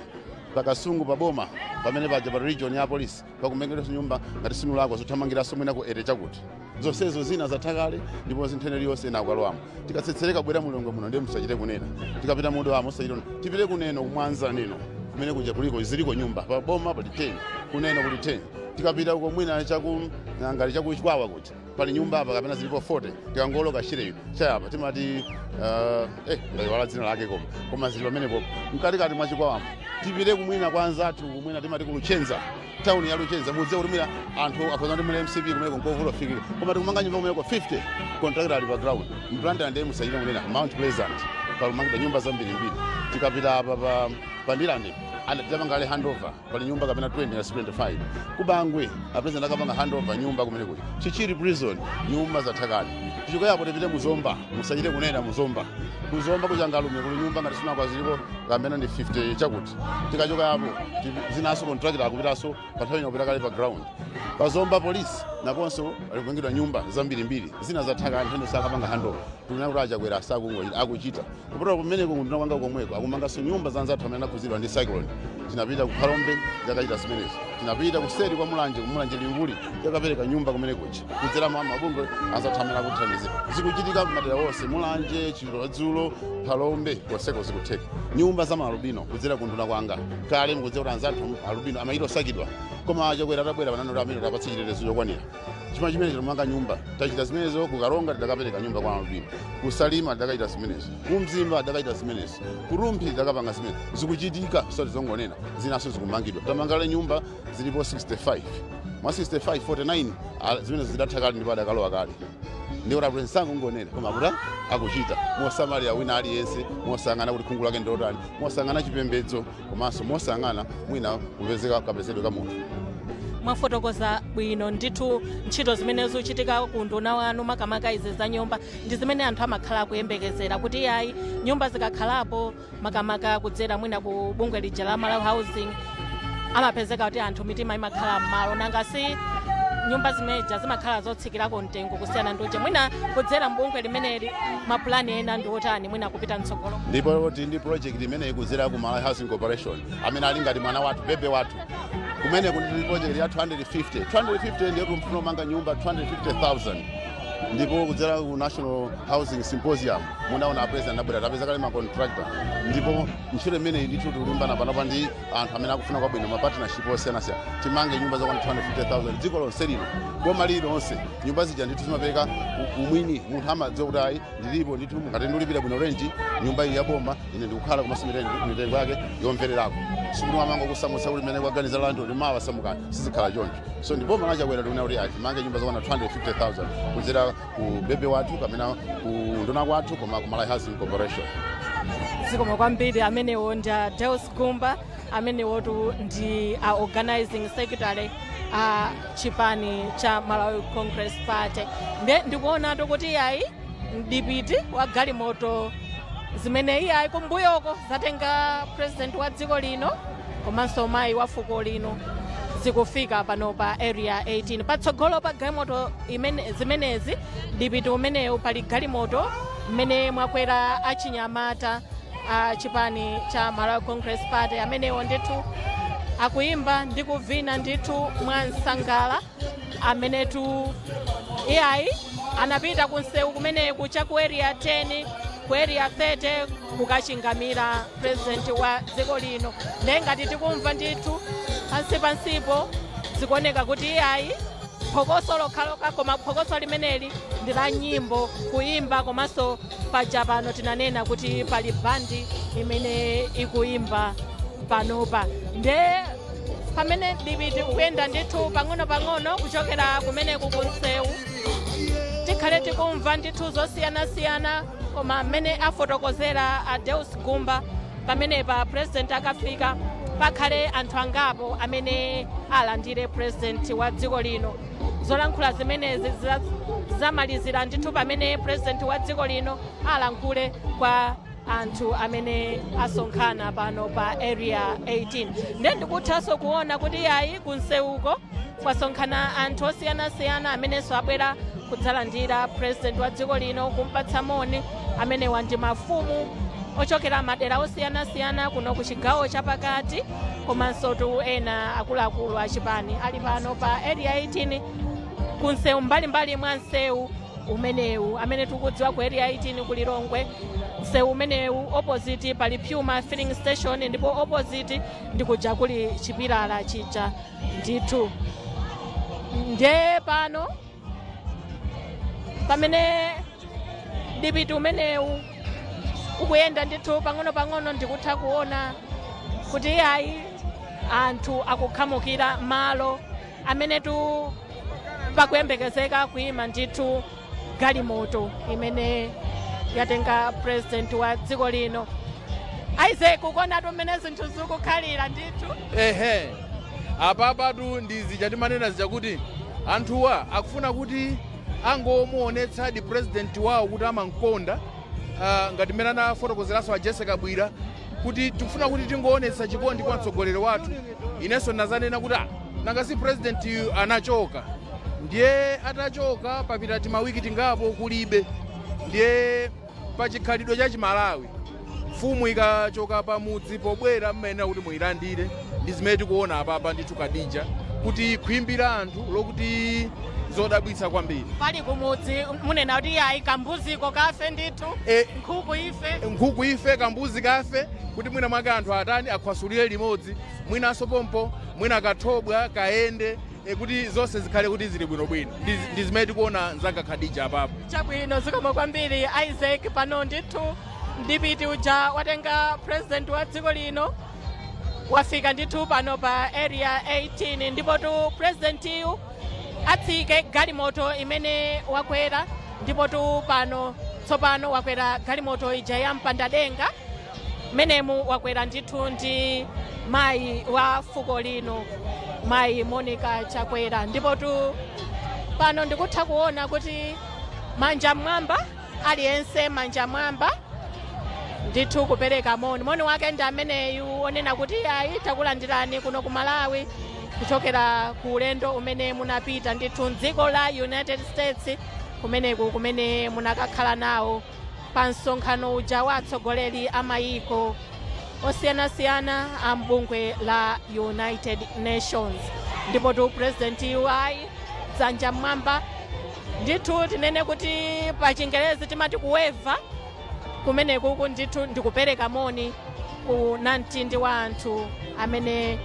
Speaker 5: PaKasungu paboma pamene paja pa region ya polisi pakumangidwanso nyumba ngati simulako zothamangiranso mwina ku ere chakuti. Zonsezo zina zatha kale ndipo zinthene liyonse ena akalowamo. Tikatsetsereka kubwera muLilongwe muno, ndiye musachite kunena. Tikapita muDowamo musachite kunena. Tipite kuNeno, kuMwanza Neno kumene kuja kuliko ziliko nyumba paboma pali 10, kuNeno kuli 10. Tikapita uko mwina chaku ngati chakuChikwawa kuja pali nyumba apa kapena zilipo 40. Tikangoloka Shireyo chayapa timati ndayiwala dzina lake, koma zili pamenepo mkatikati mwa Chikwawamo. Tipite kumwina kwa anzathu kumwina timati kuLuchenza, town ya Luchenza. Mudziwe kuti mwina anthu akhoza kuti muli MCP kumeneko nkovuta kufikira, koma tikumanga nyumba kumeneko 50, contractor ali pa ground. MBlantyre ndiye musachite kunena, Mount Pleasant palumangidwa nyumba zambirimbiri. Tikapita apa pa Ndirande tidapanga kale handover, pali nyumba kapena 20 na 25. KuBangwe apresident akapanga handover nyumba kumene kuti Chichiri Prison nyumba zathakale. Tichokayapo tipite muZomba, musachite kunena muZomba. KuZomba kuChangalume kuli nyumba ngati sinakwa ziliko kapena ndi 50 chakuti. Tikachoka yapo zinaso contractor akupitanso pa nthawi ino kupita kale pa ground. PaZomba Police naponso alikupangidwa nyumba zambirimbiri, zina zathaka, nthendo sakapanga handover. Tikunena kuti aChakwera sakungochita, akuchita. Kupatula kumeneko, kunduna kwanga komweko akumanganso nyumba za anzathu amene anakhuzidwa ndi cyclone. Tinapita ku Phalombe, tikakachita zimenezo. Tinapita kuseri kwa Mulanje, kuMulanje Limbuli, tikapereka nyumba kumene kuja kudzera mwa mabungwe anzathu amene akuthandizira. Zikuchitika madera onse, Mulanje, Chiradzulu, Phalombe, konseko zikutheka. Nyumba za maalubino kudzera kunduna kwanga. Kale mukudziwa kuti anzathu alubino amayita osakidwa, koma aChakwera atabwera panano amene tapatse chitetezo chokwanira chima chimene chitomanga nyumba. Tachita zimenezo kuKaronga, tidakapereka nyumba kwa alubino. KuSalima tidakachita zimenezo, kuMzimba tidakachita zimenezo, kuRumphi tidakapanga zimenezo. Zikuchitika, soti zongonena. Zinaso zikumangidwa. Tamangale nyumba zilipo 65, mwa 65 49 zimenezo zidatha kale ndipo adakalowa kale. Ndiye kuti apresident sangongonena, koma akuti akuchita mosamalira wina aliyense, mosang'ana kuti khungu lake ndilotani, mosang'ana chipembedzo, komanso mosang'ana mwina kupezeka kapezedwe ka munthu.
Speaker 1: Mwafotokoza bwino ndithu ntchito zimene zikuchitika ku nduna wanu, makamaka izi za nyumba, ndi zimene anthu amakhala akuyembekezera kuti iyayi, nyumba zikakhalapo, makamaka kudzera mwina ku bungwe lija la Malawi Housing, amapezeka kuti anthu mitima imakhala m'malo. Nanga si nyumba zimeja zimakhala zotsikirako mtengo kusiyana ndi uje? Mwina kudzera mbungwe limeneli, mapulani ena ndi otani mwina kupita mtsogolo?
Speaker 5: Ndipo tili ndi project imene ikudzera ku Malawi Housing Corporation, amene ali ngati mwana wathu, bebe wathu kumene kuti project ya 250 250, ndiye kumfuna kumanga nyumba 250,000. Ndipo kudzera ku National Housing Symposium munaona president anabwera, tapeza kale ma contractor. Ndipo ntchito imeneyi ndithu tikulimbana panopa ndi anthu amene akufuna kwabwino, ma partnership osiyanasiyana, timange nyumba zokwana 250,000 dziko lonse lino, boma lililonse. Nyumba zija ndithu zimapereka umwini, munthu amadziwa kuti ayi, ndilipo ndithu, ngati ndilipira bwino renti, nyumba iyi yaboma ine ndikukhala, komanso mitengo yake yomvererako. Sikuti wamango kusamutsa kuti mmene kwaganiza landlord, mawa samukani, sizikhala choncho. So ndi boma laChakwera tikunena kuti ayi, timange nyumba zokwana 250,000 kudzera ku bebe wathu kapena ku nduna kwathu, koma ku Malawi Housing Corporation.
Speaker 1: Zikomo kwambiri. Amenewo ndi a Deus Gumba, amenewotu ndi a organizing secretary a chipani cha Malawi Congress Party. Nde ndikuonatu kuti iyayi, mdipiti wa galimoto zimene iyayi kumbuyoko zatenga president wa dziko lino komanso mayi wa fuko lino zikufika pano pa Area 18. Patsogolo pa galimoto imene zimenezi, mdipiti umenewu, pali galimoto mmene mwakwera achinyamata a chipani cha Malawi Congress Party, amenewo ndithu akuyimba ndi kuvina ndithu mwansangala, amenetu iyayi anapita kunsewu kumeneku cha ku Area 10, ku Area 30, kukachingamira president wa dziko lino. Ndiye ngati tikumva ndithu pansi pansipo, zikuoneka kuti iyayi, phokoso lokhalokha, koma phokoso limeneli ndi la nyimbo, kuyimba, komanso paja pano tinanena kuti pali bandi imene ikuyimba panopa. Nde pamene mdipiti ukuyenda ndithu pang'ono-pang'ono kuchokera kumeneku kunsewu, tikhale tikumva ndithu zosiyanasiyana. Koma mmene afotokozera a Deus Gumba pamenepa, president akafika pakhale anthu angapo amene alandire president wa dziko lino. Zolankhula zimenezi zamalizira ndithu pamene president wa dziko lino alankhule kwa anthu amene asonkhana pano pa Area 18. Ndiye ndikuthanso kuona kuti yayi, kunsewuko kwasonkhana anthu osiyanasiyana amenenso abwera kudzalandira president wa dziko lino, kumpatsa moni. Amenewa ndi mafumu ochokera madera osiyanasiyana kuno ku chigawo chapakati, komanso tu ena akuluakulu achipani ali pano pa Area 18 kunsewu, mbalimbali mwa msewu umenewu amene tikudziwa ku Area 18 ku Lilongwe. Msewu umenewu opposite pali Puma filling station, ndipo opposite ndikuja kuli chipilala chija ndithu. Ndiye pano pamene mdipiti umenewu ukuyenda ndithu pang'ono-pang'ono, ndikutha kuona kuti iyayi, anthu akukhamukira malo amene tu pakuyembekezeka kuyima ndithu galimoto imene yatenga president wa dziko lino. Isaac, ukuonatu mmene zinthu zikukhalira ndithu.
Speaker 4: Ehe, apapatu ndi zija timanena zija kuti anthuwa akufuna kuti angomuonetsadi president wawo kuti amamkonda, ngati mmene anafotokozeranso a Jessica Bwira kuti tikufuna kuti tingoonetsa chikondi kwa mtsogoleri wathu. Inenso ndinazanena kuti ah, nanga si president yu anachoka, ndiye atachoka papita timawiki tingapo kulibe, ndiye pachikhalidwe cha Chimalawi mfumu ikachoka pamudzi pobwera mmayenera kuti muyilandire. Ndi zimene tikuona apapa ndithu, Kadija, kuti khwimbi la anthu lokuti zodabwitsa kwambiri.
Speaker 1: Pali kumudzi munena kuti yayi, kambuziko kafe ndithu, nkhuku ife.
Speaker 4: Nkhuku ife, kambuzi kafe, kuti mwina mwake anthu atani, akhwasulire limodzi, mwinanso pompo mwina kathobwa kayende, kuti zonse zikhale kuti zili bwinobwino. Ndi zimene tikuona, mzanga Khadija, apapo.
Speaker 1: Chabwino, zikomo kwambiri, Isaac. Pano ndithu mdipiti uja watenga president wa dziko lino wafika ndithu pano pa Area 18, ndipo tu presidentiyu atsike galimoto imene wakwera, ndipo tu pano tsopano wakwera galimoto ija ya mpandadenga. Menemu wakwera ndithu ndi Mayi wa fuko lino, Mayi Monica Chakwera. Ndipo tu pano ndikutha kuona kuti manja mwamba, aliyense manja mwamba ndithu kupereka moni. Moni wake ndi ameneyu onena kuti ayi, takulandirani kuno ku Malawi kuchokera ku ulendo umene munapita ndithu mdziko la United States, kumeneku kumene munakakhala nawo pa msonkhano uja wa atsogoleri a mayiko osiyanasiyana a mbungwe la United Nations. Ndipo tu President ayi, dzanja mmwamba ndithu, tinene kuti pa Chingerezi timati kuweva kumenekuku ndithu ndikupereka moni ku namtindi wa anthu amene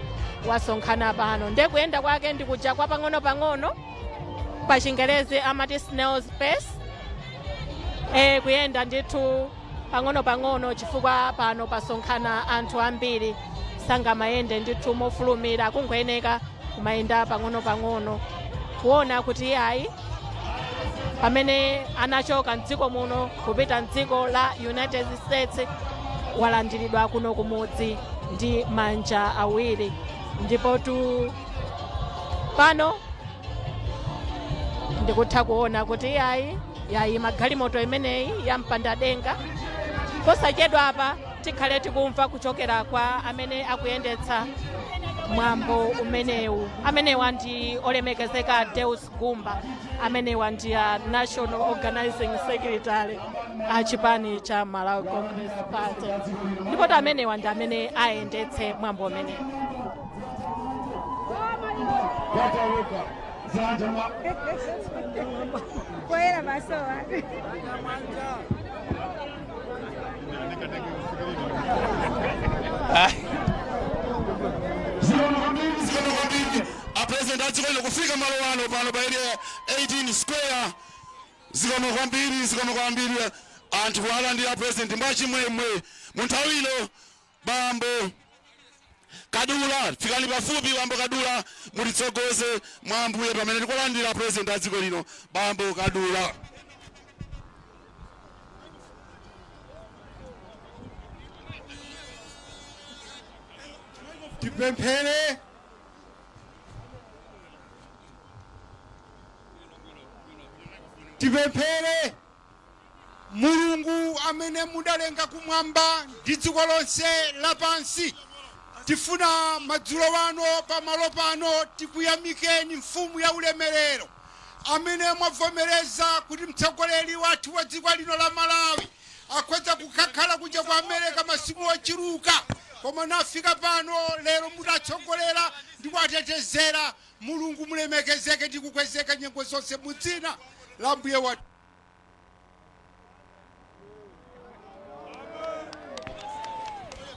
Speaker 1: wasonkhana pano. Nde kuyenda kwake ndikuja kwa pang'ono-pang'ono, pa Chingerezi amati snail's pace, kuyenda ndithu pang'ono-pang'ono chifukwa pano pasonkhana anthu ambiri, sangamayende ndithu mofulumira, kungoyeneka kumayenda pang'ono-pang'ono kuona kuti ayi, pamene anachoka mdziko muno kupita mdziko la United States, walandiridwa kuno kumudzi ndi manja awiri. Ndipo tu pano ndikutha kuona kuti yayi yayi, magalimoto imeneyi ya mpandadenga. Posachedwa apa tikhale tikumva kuchokera kwa amene akuyendetsa mwambo umenewu. Amenewa ndi olemekezeka Deus Gumba, amenewa ndi a National Organizing Secretary a chipani cha Malawi Congress Party, ndipo amenewa ndi amene ayendetse mwambo umenewu.
Speaker 6: Wataweka zanja mwa
Speaker 7: Poyera masowa.
Speaker 6: Zikomo kwambiri, zikomo kwambiri a President a dziko lino kufika malo ano pano pa Area 18 Square. Zikomo kwambiri, zikomo kwambiri. Anthu kuwalandira President mwachimwemwe mu nthawi ino. Bambo Kadula, fikani pafupi. Bambo Kadula, mutitsogoze mwa Ambuye pamene tikulandira President a dziko lino. Bambo Kadula.
Speaker 8: Tipemphere. Tipemphere. Mulungu amene mudalenga kumwamba ndi dziko lonse lapansi, tifuna madzulo wano pamalo pano tikuyamikeni, Mfumu ya ulemerero, amene mwavomereza kuti mtsogoleri wathu wa dziko lino la Malawi akhoza kukakhala kuja ku America masiku ochuluka, koma nafika pano lero mutatsogolera ndi kuwatetezera. Mulungu, mulemekezeke ndi kukwezeka nyengo zonse mu dzina la Mbuye wathu.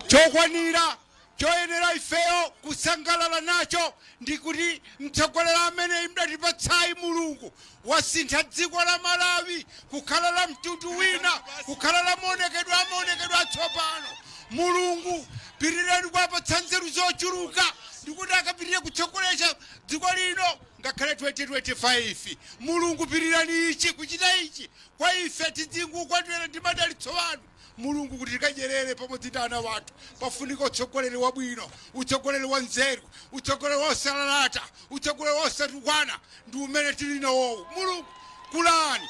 Speaker 8: Chokwanira choyenera ifeyo kusangalala nacho ndikuti mtsogoleri amene mdatipatsayi, Mulungu, wasintha dziko la Malawi kukhala la mtundu wina, kukhala la maonekedwe amaonekedwe atsopano. Mulungu, pitirirani kuwapatsa nzeru zochuluka ndikuti akapitirire kutsogolera dziko lino ngakhale 2025. Mulungu, pitirirani ichi kuchita ichi kwa ife, tidzingokondwera ndi madalitso anu, Mulungu, kuti tikadyerere pamodzi ndi ana wathu. Pafunika utsogoleri wabwino, utsogoleri wa nzeru, utsogoleri wosalalata, utsogoleri wosatukwana, ndi umene tili nawowu. Mulungu, kulani,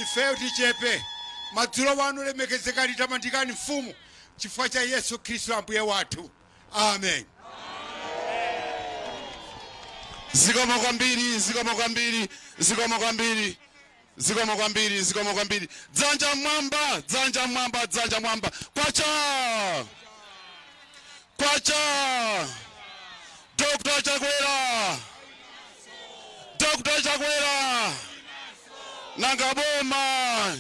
Speaker 8: ifeyo tichepe. Madzulo wanu lemekezekani, tamandikani, Mfumu, chifukwa cha Yesu Khristu Ambuye wathu, amen.
Speaker 6: Zikomo kwambiri, zikomo kwambiri, zikomo kwambiri, zikomo kwambiri, zikomo kwambiri. Dzanja mwamba, dzanja mwamba, dzanja mwamba. Kwacha, kwacha! Dr Chakwera, Dr Chakwera! Nanga boma,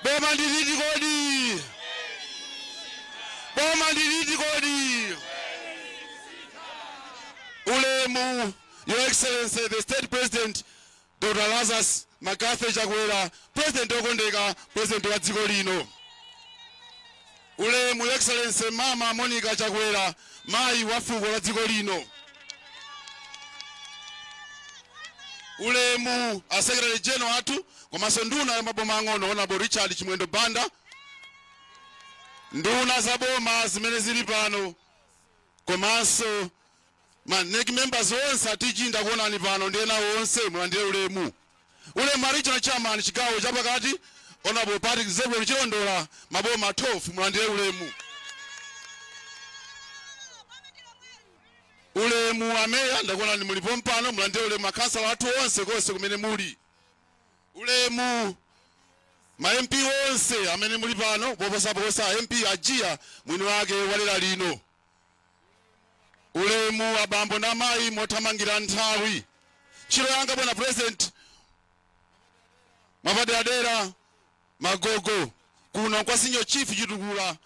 Speaker 6: boma ndiliti kodi? Boma ndiliti kodi? Ulemu, Your Excellency the State President Dr Lazarus McCarthy Chakwera, President okondeka, President wa dziko lino. Ulemu, Your Excellency Mama Monica Chakwera, mayi wa fuko la dziko lino. Ulemu, a Secretary General athu komanso nduna ya maboma ang'ono, Honorable Richard Chimwendo Banda. Nduna za boma zimene zili pano komanso ma NEC members onse atichi, ndakuonani pano, ndi ena onse, mulandire ulemu. Ulemu a regional chairman, chigawo chapakati, Honorable Patrick Zebulon Chilondola, maboma 12, mulandire ulemu. Ulemu ameya, ndakuonani mulipo mpano, mulandire ulemu. Makhansala athu onse konse kumene muli, ulemu. Ma MP onse amene muli pano, poposaposa MP Ajiya, mwini wake walera lino, ulemu. Abambo ndi amayi, mothamangira nthawi, ntchito yanga, bwana President, mwapaderadera magogo kuno kwa Senior Chief Chitukula,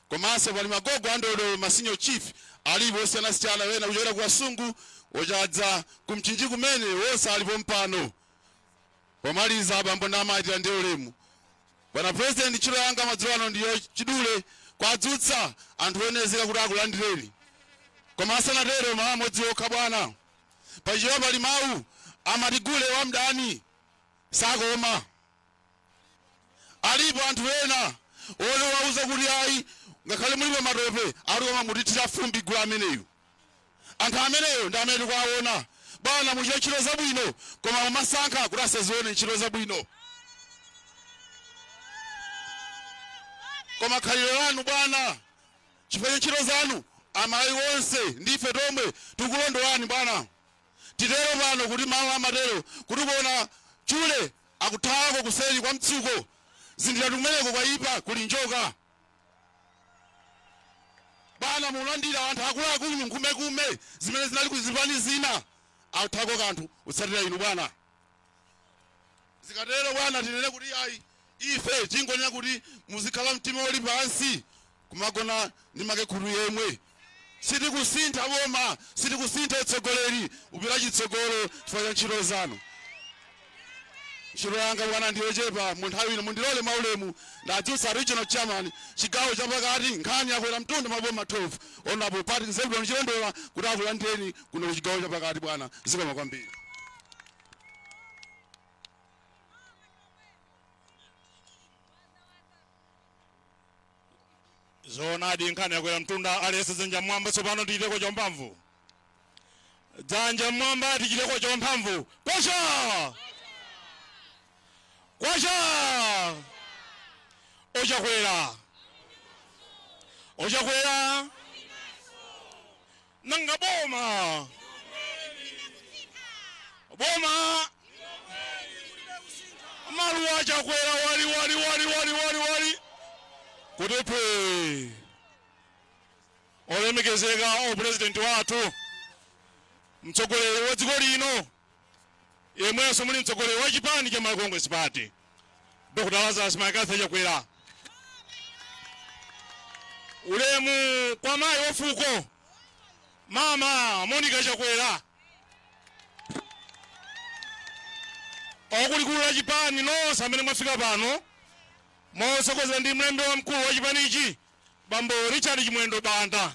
Speaker 6: komanso pali magogo andodo, ma senior chief alipo osiyanasiyana, wena kuchokera ku Kasungu, ochadza kumchinji kumene, wonse alipo mpano. Pomaliza, abambo ndi amayi, tilandire ulemu. Bwana President, ntchito yanga madzulo ano ndiyo chidule kwadzutsa anthu oyenezeka kuti akulandireni. Koma asanatero, mawu amodzi okha, bwana. Pachichewa pali mawu amati, "Gule wa mdani sakoma." Alipo anthu ena oti wauza kuti ayi, ngakhale mulipo matope, ali koma mutithira fumbi gule ameneyu. Anthu ameneyo ndi amene tikuwaona, bwana. Muchite ntchito zabwino, koma mumasankha kuti asazione ntchito zabwino. Koma khalidwe lanu, bwana, chifukwa cha ntchito zanu, Amalawi onse ndife tomwe tikulondolani, bwana. Titero pano kuti mawu amatero kuti kuona chule akuthawako kuseri kwa mtsuko, zindikirani kumeneko kwayipa, kuli njoka. Bwana, mulandira anthu akuluakulu nkhumekume zimene zinali kuzipani zina, akuthako kanthu utsatira inu, bwana. Zikatero, bwana, tinene kuti ayi, ife tingonena kuti muzikhala mtima uli pansi, kumagona ndi makekhutu yemwe. Sitikusintha boma, sitikusintha utsogoleri, upita chitsogolo chifukwa cha ntchito zanu. Ntchito yanga, bwana, ndiyochepa mu nthawi ino. Mundilole maulemu ndadzutsa regional chairman, chigawo chapakati, nkhani yakwera mtunda, maboma 12, Honorable Patrick Zebulon Chilondola, kuti akulandireni kuno ku chigawo chapakati. Bwana, zikomo kwambiri.
Speaker 3: Zoonadi, nkhani yakwera mtunda. Aliyense dzanja mmwamba tsopano, tichiteko champhamvu. Dzanja mmwamba, tichiteko champhamvu. Kwacha kwacha! Ochakwera, ochakwera! Nanga boma, boma! Maluwa achakwera wali wali wali wali wali wali kuti phe. Olemekezeka o President wathu, mtsogoleri wa dziko lino, yemwenso muli mtsogoleri wa chipani cha Malawi Congress Party, Dr Lazarus McCarthy Chakwera, ulemu kwa mayi wa fuko, Mama Monica Chakwera, okulikulu la chipani nonse amene mwafika pano motsogozera ndi mlembi wamkulu wa chipanichi, Bambo Richard Chimwendo Banda,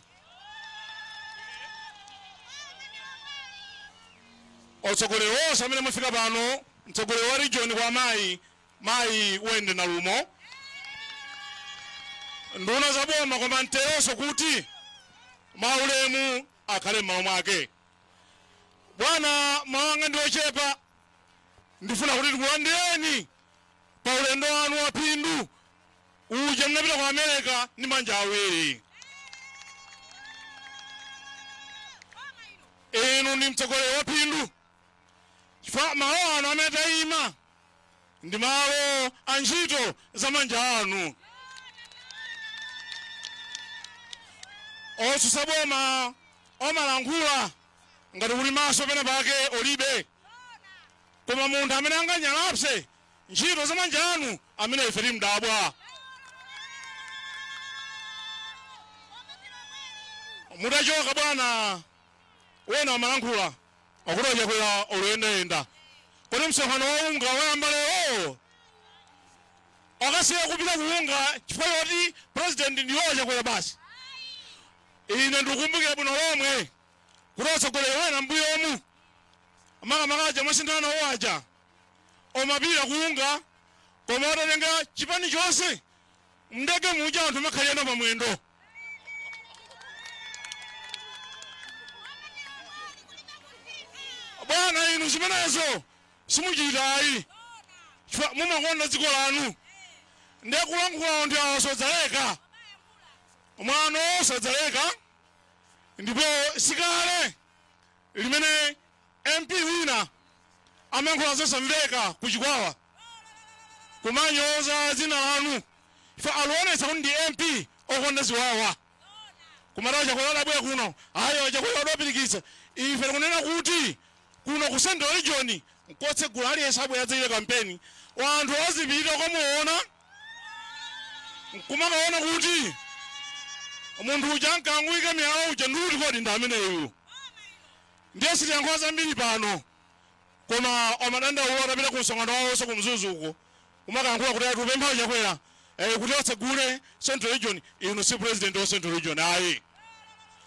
Speaker 3: otsogoleri onse amene mwafika pano, mtsogoleri wa region kwa mayi, Mayi Wende Nalumo, nduna za boma, koma mteronso kuti maulemu akhale m'malo mwake. Bwana, mawu anga ndi ochepa. Ndifuna kuti tikulandireni pa ulendo wanu wa phindu uja munapita ku America ndi manja awiri. Inu ndi mtsogoleri wa phindu, chifukwa malo ano amene tayima ndi malo a ntchito za manja anu. Otsutsa boma omalankhula ngati kuli maso pena pake olibe, koma munthu amene anganyalapse ntchito za manja anu, amene ife timdabwa. Mutachoka, bwana, wena amalankhula akuti achakwera oluyendayenda. Kodi msonkhano wa UNGA wayamba lero? Akasiya kupita ku UNGA chifukwa choti President ndiwo achakwera basi? Ine ndikukumbukira bwino lomwe kuti atsogoleri wena mbuyomu, makamaka aja mwasinthana nawo aja, omapita ku UNGA, koma atatenga chipani chonse.
Speaker 6: Mndege muja anthu makhalira pamwendo. Bwana, inu zimenezo simuchitayi chifukwa mumakonda dziko lanu. Ndiye kulankhula anthu awo sodzaleka, mwano sadzaleka. Ndipo sikale limene MP wina amayankhula zosamveka kuchikwawa, kumanyoza dzina lanu, ife alionetsa kuti ndi MP okonda ziwawa, kumatawa Chakwera adabwera kuno, ayo Chakwera adapirikitsa. Ife tikunena kuti kuno ku Central Region nkotsegula, aliyense abwera adzachite kampeni, wanthu azipita ukamuona nkumakaona kuti munthu uja ankanguyika miyala uja ndiuti kodi ndi ameneyu. Ndiye sitiyankhula zambiri pano, koma amadandaula atapita ku msonkhano wawonso ku Mzuzu uko, umakayankhula kuti atupempha Chakwera kuti atsegule Central Region. Inu si president wa Central Region ayi.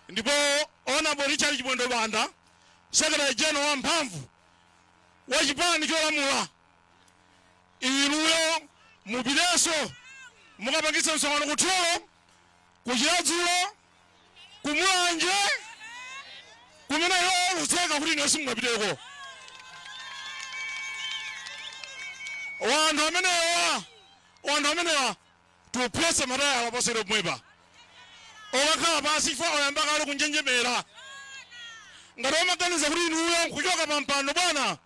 Speaker 6: Ndipo Honorable Richard Chimwendo Banda, secretary general wamphamvu wa chipani cholamula, inuyo mupitenso mukapangitse msonkhano ku Thyolo, ku Chiradzulo, ku Mulanje, kumeneyo lutseka kuti ine simungapiteko. Wanthu amenewa tiupyese matayala posere pomwepa, okakhala pansi, chifukwa oyamba kale kunjenjemera. Ngati omaganiza kuti inuyo nkuchoka pa mpando, bwana,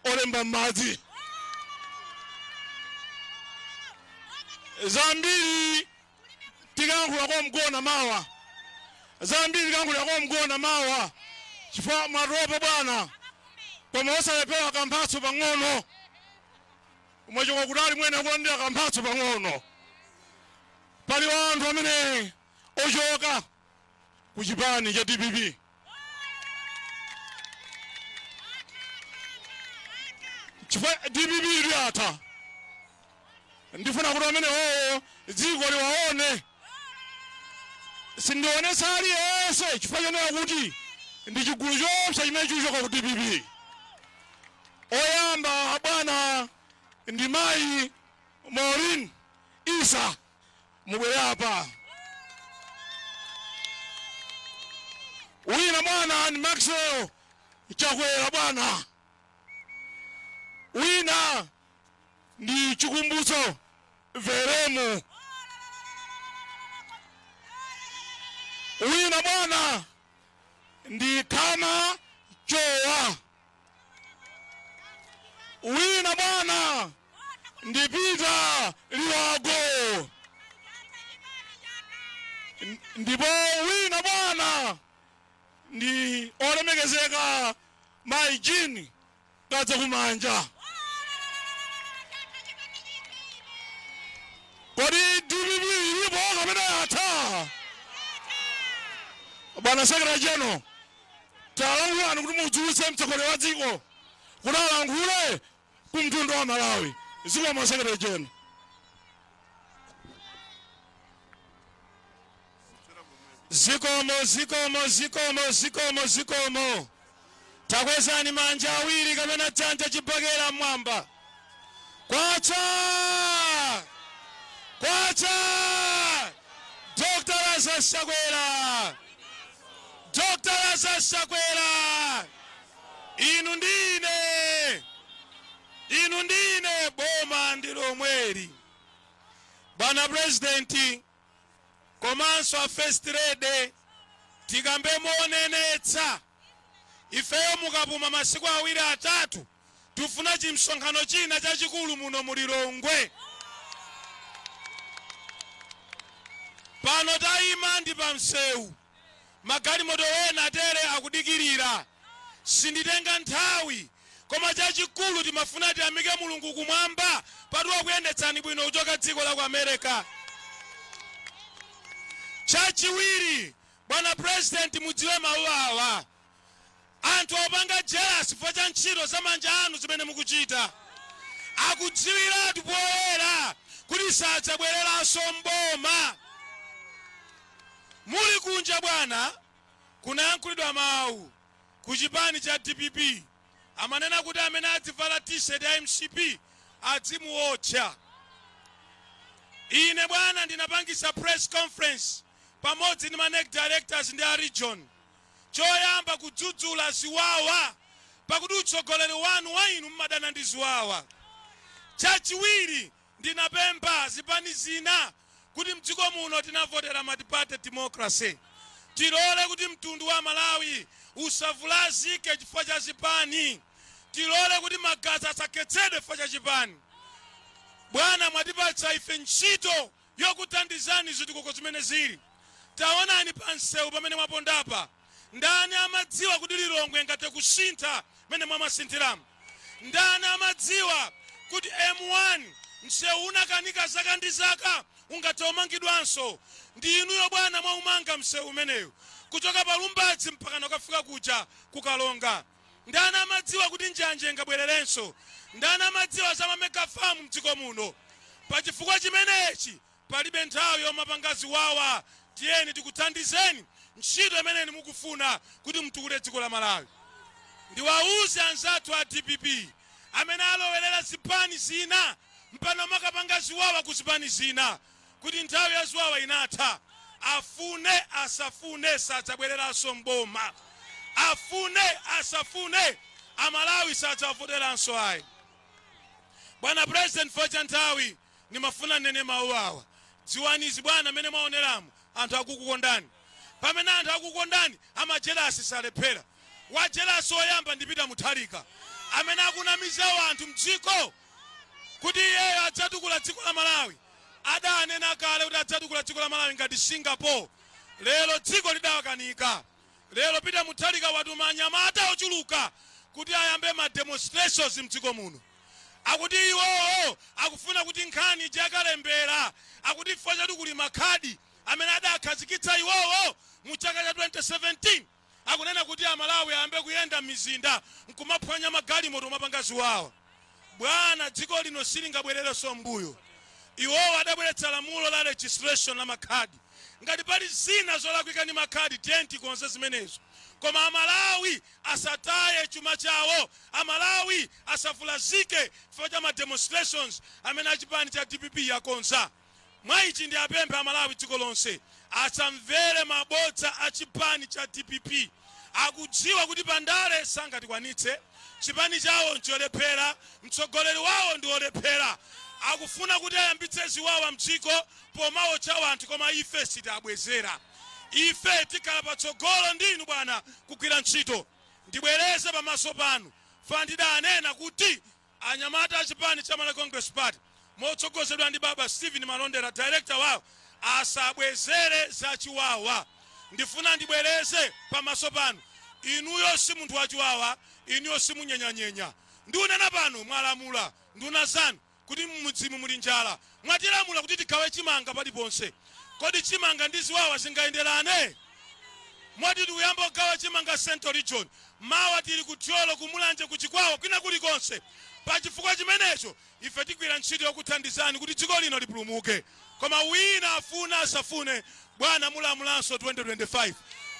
Speaker 6: olemba m'madzi. Zambiri tikayankhula kwa mgona mawa, zambiri tikayankhula kwa mgona mawa, chifukwa mwatopa bwana, koma osalephera kamphatso pang'ono. Mwachoka kutali, mwene akulandira kamphatso pang'ono. Pali anthu amene ochoka ku chipani cha DPP. Chifukwa DPP ili atha, ndifuna kuti amene wowo dziko liwaone. Sindionetsa aliyense chifukwa chonena kuti ndi chigulu chopsa chimene chikuchoka ku DPP. Oyamba, bwana, ndi mayi Maureen Isa, mubwere apa. Wina, bwana, ni Maxwell Chakwera, bwana. Wina ndi Chikumbutso Veremu. Wina, bwana, ndi Khama Chowa. Wina, bwana, ndi Peter Liwago. Ndipo wina, bwana, ndi olemekezeka mayi Jean Kadza Kumanja. Kodi DPP ilipo kapena yatha? Bwana Secretary General, talankhulani kuti mudzutse mtsogoleri wa dziko kuti alankhule ku mtundu wa Malawi. Zikomo, Secretary General.
Speaker 7: Zikomo, zikomo, zikomo, zikomo, zikomo. Takwezani manja awiri kapena dzanja chibakera mmwamba. Kwacha, kwacha! Dr Lazarus Chakwera, Dr Lazarus Chakwera! Inu ndine, inu ndine, boma ndi lomweli. Bwana President komanso a First Lady, tikambe moonenetsa. Ifeyo mukapuma masiku 2 3, tifuna chimsonkhano china chachikulu muno mulilongwe. Pano tayima ndi pa msewu, magalimoto ena tere akudikirira. Sinditenga nthawi, koma chachikulu timafuna tiyamike Mulungu kumwamba patuwa kuyendetsani bwino kuchoka dziko la ku America. Chachiwiri, bwana President, mudziwe mawu awa: anthu akupanga jealous chifukwa cha ntchito za manja anu zimene mukuchita. Akudziwiratu poyera kuti sadzabwereranso mboma. Muli kunja, bwana, kunayankhulidwa mawu ku chipani cha DPP, amanena kuti amene adzivala T-shirt ya MCP adzimuotcha. Ine bwana ndinapangisa press conference pamodzi ndi ma NEC directors ndi a region, choyamba kudzudzula ziwawa, pakuti utsogoleri wanu wa inu mmadana ndi ziwawa. Chachiwiri, ndinapempha zipani zina kuti mdziko muno tinavotera multi-party democracy, tilole kuti mtundu wa Malawi usavulazike chifukwa cha zipani, tilole kuti magazi asakhetsedwe chifukwa cha chipani. Bwana, mwatipatsa ife ntchito yokuthandizani zitukuko zimene zili. Taonani pa msewu pamene mwapondapa. Ndani amadziwa kuti Lilongwe ngathe kusintha mene mwamasinthiramu? Ndani amadziwa kuti M1, msewu unakanika zaka ndi zaka, ungathe umangidwanso? Ndi inuyo bwana mwaumanga msewu umenewu kuchoka pa Lumbadzi mpaka nakafika kuja kukalonga. Ndani amadziwa kuti njanje ingabwererenso? Ndani amadziwa za ma mega farm mdziko muno? Pachifukwa chimenechi palibe nthawi yomapanga ziwawa. Tiyeni tikuthandizeni ntchito imene mukufuna kuti mtukule dziko la Malawi. Ndiwauze anzathu a DPP amene alowerera zipani zina mpano makapanga ziwawa ku zipani zina kuti nthawi ya ziwawa inatha. Afune asafune, sadzabwereranso mboma. Afune asafune, Amalawi sadzavoteranso ayi. Bwana President, chifukwa cha nthawi ndimafuna nene mawu awa. Dziwani izi bwana, amene mwaoneramu anthu akukukondani. Pamene anthu akukukondani, ama jealous salephera. Wa jealous oyamba ndi Peter Mutharika, amene akunamizawo anthu mdziko kuti iyeyo adzatukula dziko la Malawi. Adanena kale kuti adzatukula dziko la Malawi ngati Singapore. Lero dziko lidawakanika. Lero Peter Mutharika watuma anyamata ochuluka kuti ayambe ma demonstrations mdziko muno. Akuti iwowo akufuna kuti nkhani yakalembera, akuti chifukwa chati kuli makhadi amene adakhazikitsa iwowo mu chaka cha 2017, akunena kuti Amalawi ayambe kuyenda m'mizinda nkumaphwanya magalimoto, umapanga ziwawa. Bwana, dziko lino silingabwererenso mbuyo. Iwowo adabweretsa lamulo la registration la makhadi. Ngati pali zina zolakwika ndi makhadi, tiyeni tikonze zimenezo, koma Amalawi asataye chuma chawo, Amalawi asavulazike chifukwa cha ma demonstrations amene achipani cha DPP yakonza. Mwa ichi ndi apemphe Amalawi dziko lonse asamvere mabodza a chipani cha DPP. Akudziwa kuti pandale sangatikwanitse. Chipani chawo ncholephera, mtsogoleri wawo ndi olephera. Akufuna kuti ayambitse ziwawa mdziko pomawotcha anthu, koma ife sitiabwezera. Ife tikhala patsogolo ndinu bwana kugwira ntchito. Ndibwereze pamaso panu fa ndidanena kuti anyamata a chipani cha Malawi Congress Party motsogozedwa ndi baba Stephen Malondera, director wawo, asabwezere zachiwawa. Ndifuna ndibwereze pamaso panu, inuyo si munthu wachiwawa, inuyo simunyenyanyenya. Ndiunena pano, mwalamula nduna zanu kuti mmudzimu muli njala, mwatilamula kuti tigawe chimanga paliponse. Kodi chimanga ndi ziwawa zingayenderane? Moti tikuyamba kugawa chimanga Central Region, mawa tili ku Thyolo, ku Mulanje, ku Chikwawa, kwina kulikonse. Pachifukwa chimenecho ife tigwira ntchito yokuthandizani kuti dziko lino lipulumuke, koma wina afuna asafune, bwana, mulamulanso 2025.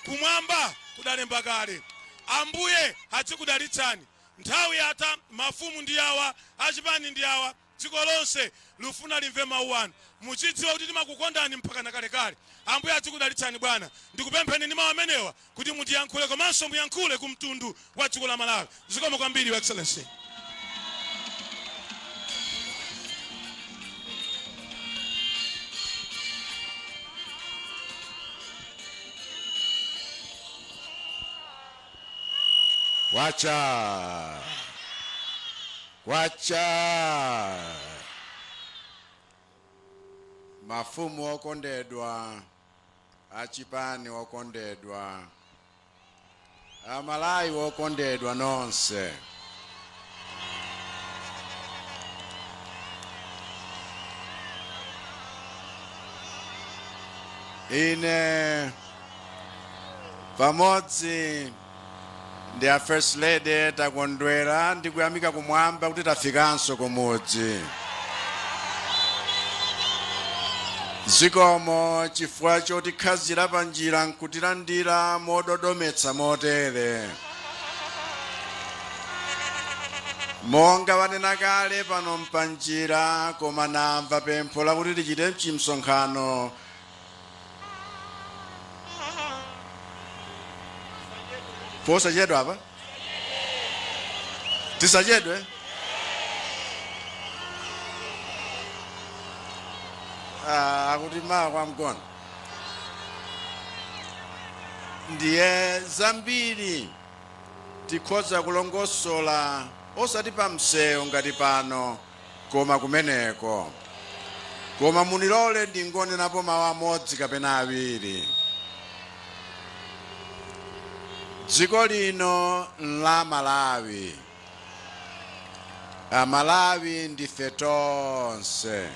Speaker 7: Kumwamba kudalemba kale. Ambuye adzikudalitsani. Nthawi yatha. Mafumu ndi awa, achipani ndi awa, dziko lonse lufuna limve mawu anu. Muzidziwa kuti timakukondani mpaka nakalekale. Ambuye adzikudalitsani bwana. Ndikupempheni ndi mawu amenewa kuti mutiyankhule komanso muyankhule ku mtundu wa dziko la Malawi. Zikomo kwambiri, Your Excellency.
Speaker 9: Kwacha, kwacha! Mafumu okondedwa, achipani okondedwa, Amalawi okondedwa nonse, ine pamodzi ndi a First Lady takondwera ndi kuyamika kumwamba kuti tafikanso kumudzi. Zikomo chifukwa chotikhazira pa njira nkutilandira mododometsa motere. Monga wanena kale, pano mpanjira, koma namva pempho lakuti tichite chimsonkhano posachedwa apa. Tisachedwe. Ah, akuti mawa kwa mgono. Ndiye zambiri tikhoza kulongosola, osati pa msewu ngati pano, koma kumeneko. Koma munilole ndingonenapo mawu amodzi kapena awiri. Dziko lino la Malawi, Amalawi ndife tonse.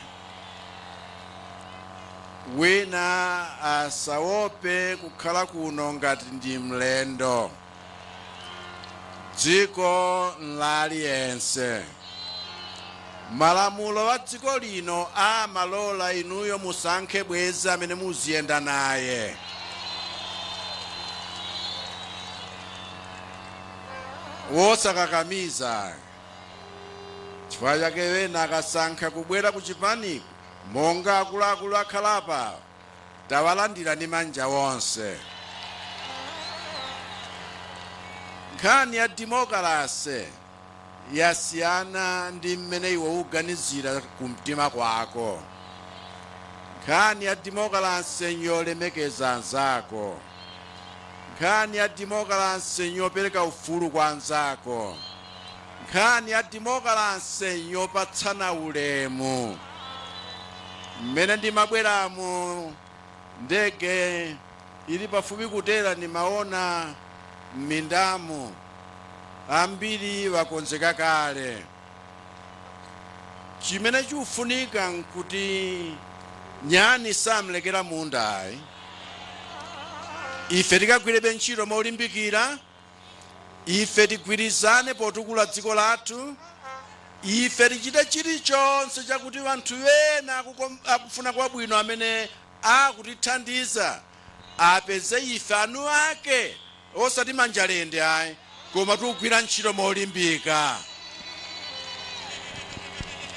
Speaker 9: Wina asaope kukhala kuno ngati ndi mlendo. Dziko la aliyense. Malamulo a dziko lino amalola inuyo musankhe bwenzi amene muziyenda naye. Wosakakamiza. Chifukwa chake wena akasankha kubwera ku chipaniku, monga akuluakulu akhalapa, tawalandira ndi manja wonse. Nkhani ya demokalase yasiyana ndi mmene iwe uganizira kumtima kwako. Nkhani ya demokalase nyolemekeza anzako. Nkhani ya demokalase nyopereka ufulu kwa anzako. Nkhani ya demokalase nyopatsana ulemu. Mmene ndimabweramo, ndege ili pafupi kutera, nimaona m'mindamu ambiri wakonzeka kale. Chimene chikufunika nkuti nyani samlekera munda ayi. Ife tikagwirebe ntchito molimbikira. Ife tigwirizane potukula dziko lathu. Ife tichite chilichonse chakuti anthu ena akufuna kwabwino amene akutithandiza apeze ife anu ake, osati manjalende ayi, koma tikugwira ntchito molimbika.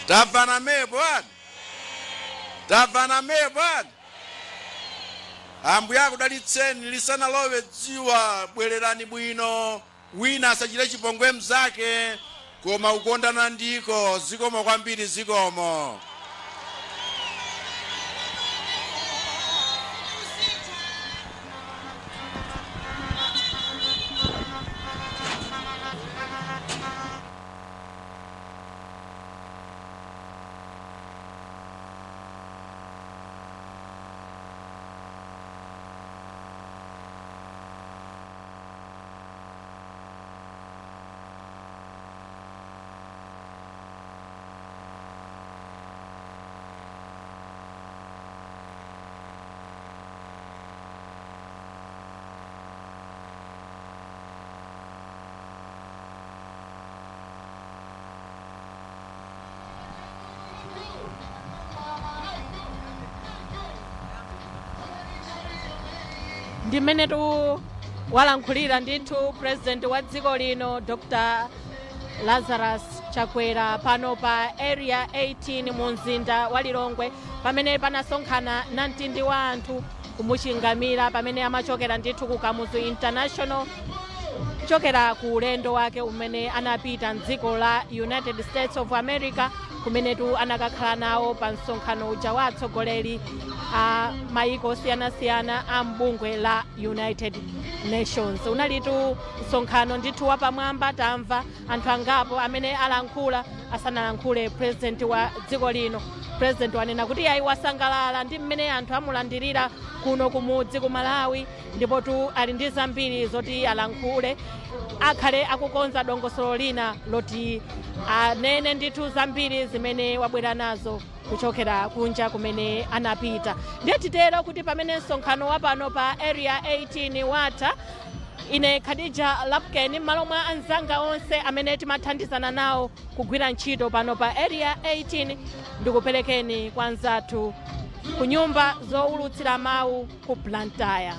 Speaker 9: Tamvana mepo ani? Tamvana mepo ani? Ambuye akudalitseni. Lisanalowe dzuwa, bwererani bwino. Wina asachite chipongwe mzake, koma kukondana ndiko. Zikomo kwambiri, zikomo.
Speaker 1: Ndi mmene tu walankhulira ndithu President wa dziko lino, Dr Lazarus Chakwera, pano pa Area 18 mu mzinda wa Lilongwe, pamene panasonkhana namtindi wa anthu kumuchingamira pamene amachokera ndithu ku Kamuzu International, kuchokera ku ulendo wake umene anapita mdziko la United States of America, kumenetu anakakhala nawo pa msonkhano uja wa atsogoleri a mayiko osiyanasiyana a mbungwe la United Nations. Unalitu msonkhano ndithu wapamwamba. Tamva anthu angapo amene alankhula asanalankhule President wa dziko lino. President wanena kuti ayi, wasangalala ndi mmene anthu amulandirira kuno kumudzi ku Malawi, ndipo tu ali ndi zambiri zoti alankhule. Akhale akukonza dongosolo lina loti anene ndithu zambiri zimene wabwera nazo kuchokera kunja kumene anapita. Ndiye titero kuti pamene msonkhano wa pano pa Area 18 watha, ine Khadija Lapken, m'malo mwa anzanga onse amene timathandizana nawo kugwira ntchito pano pa Area 18, ndikuperekeni kwa anzathu ku nyumba zowulutsira mawu ku Blantyre.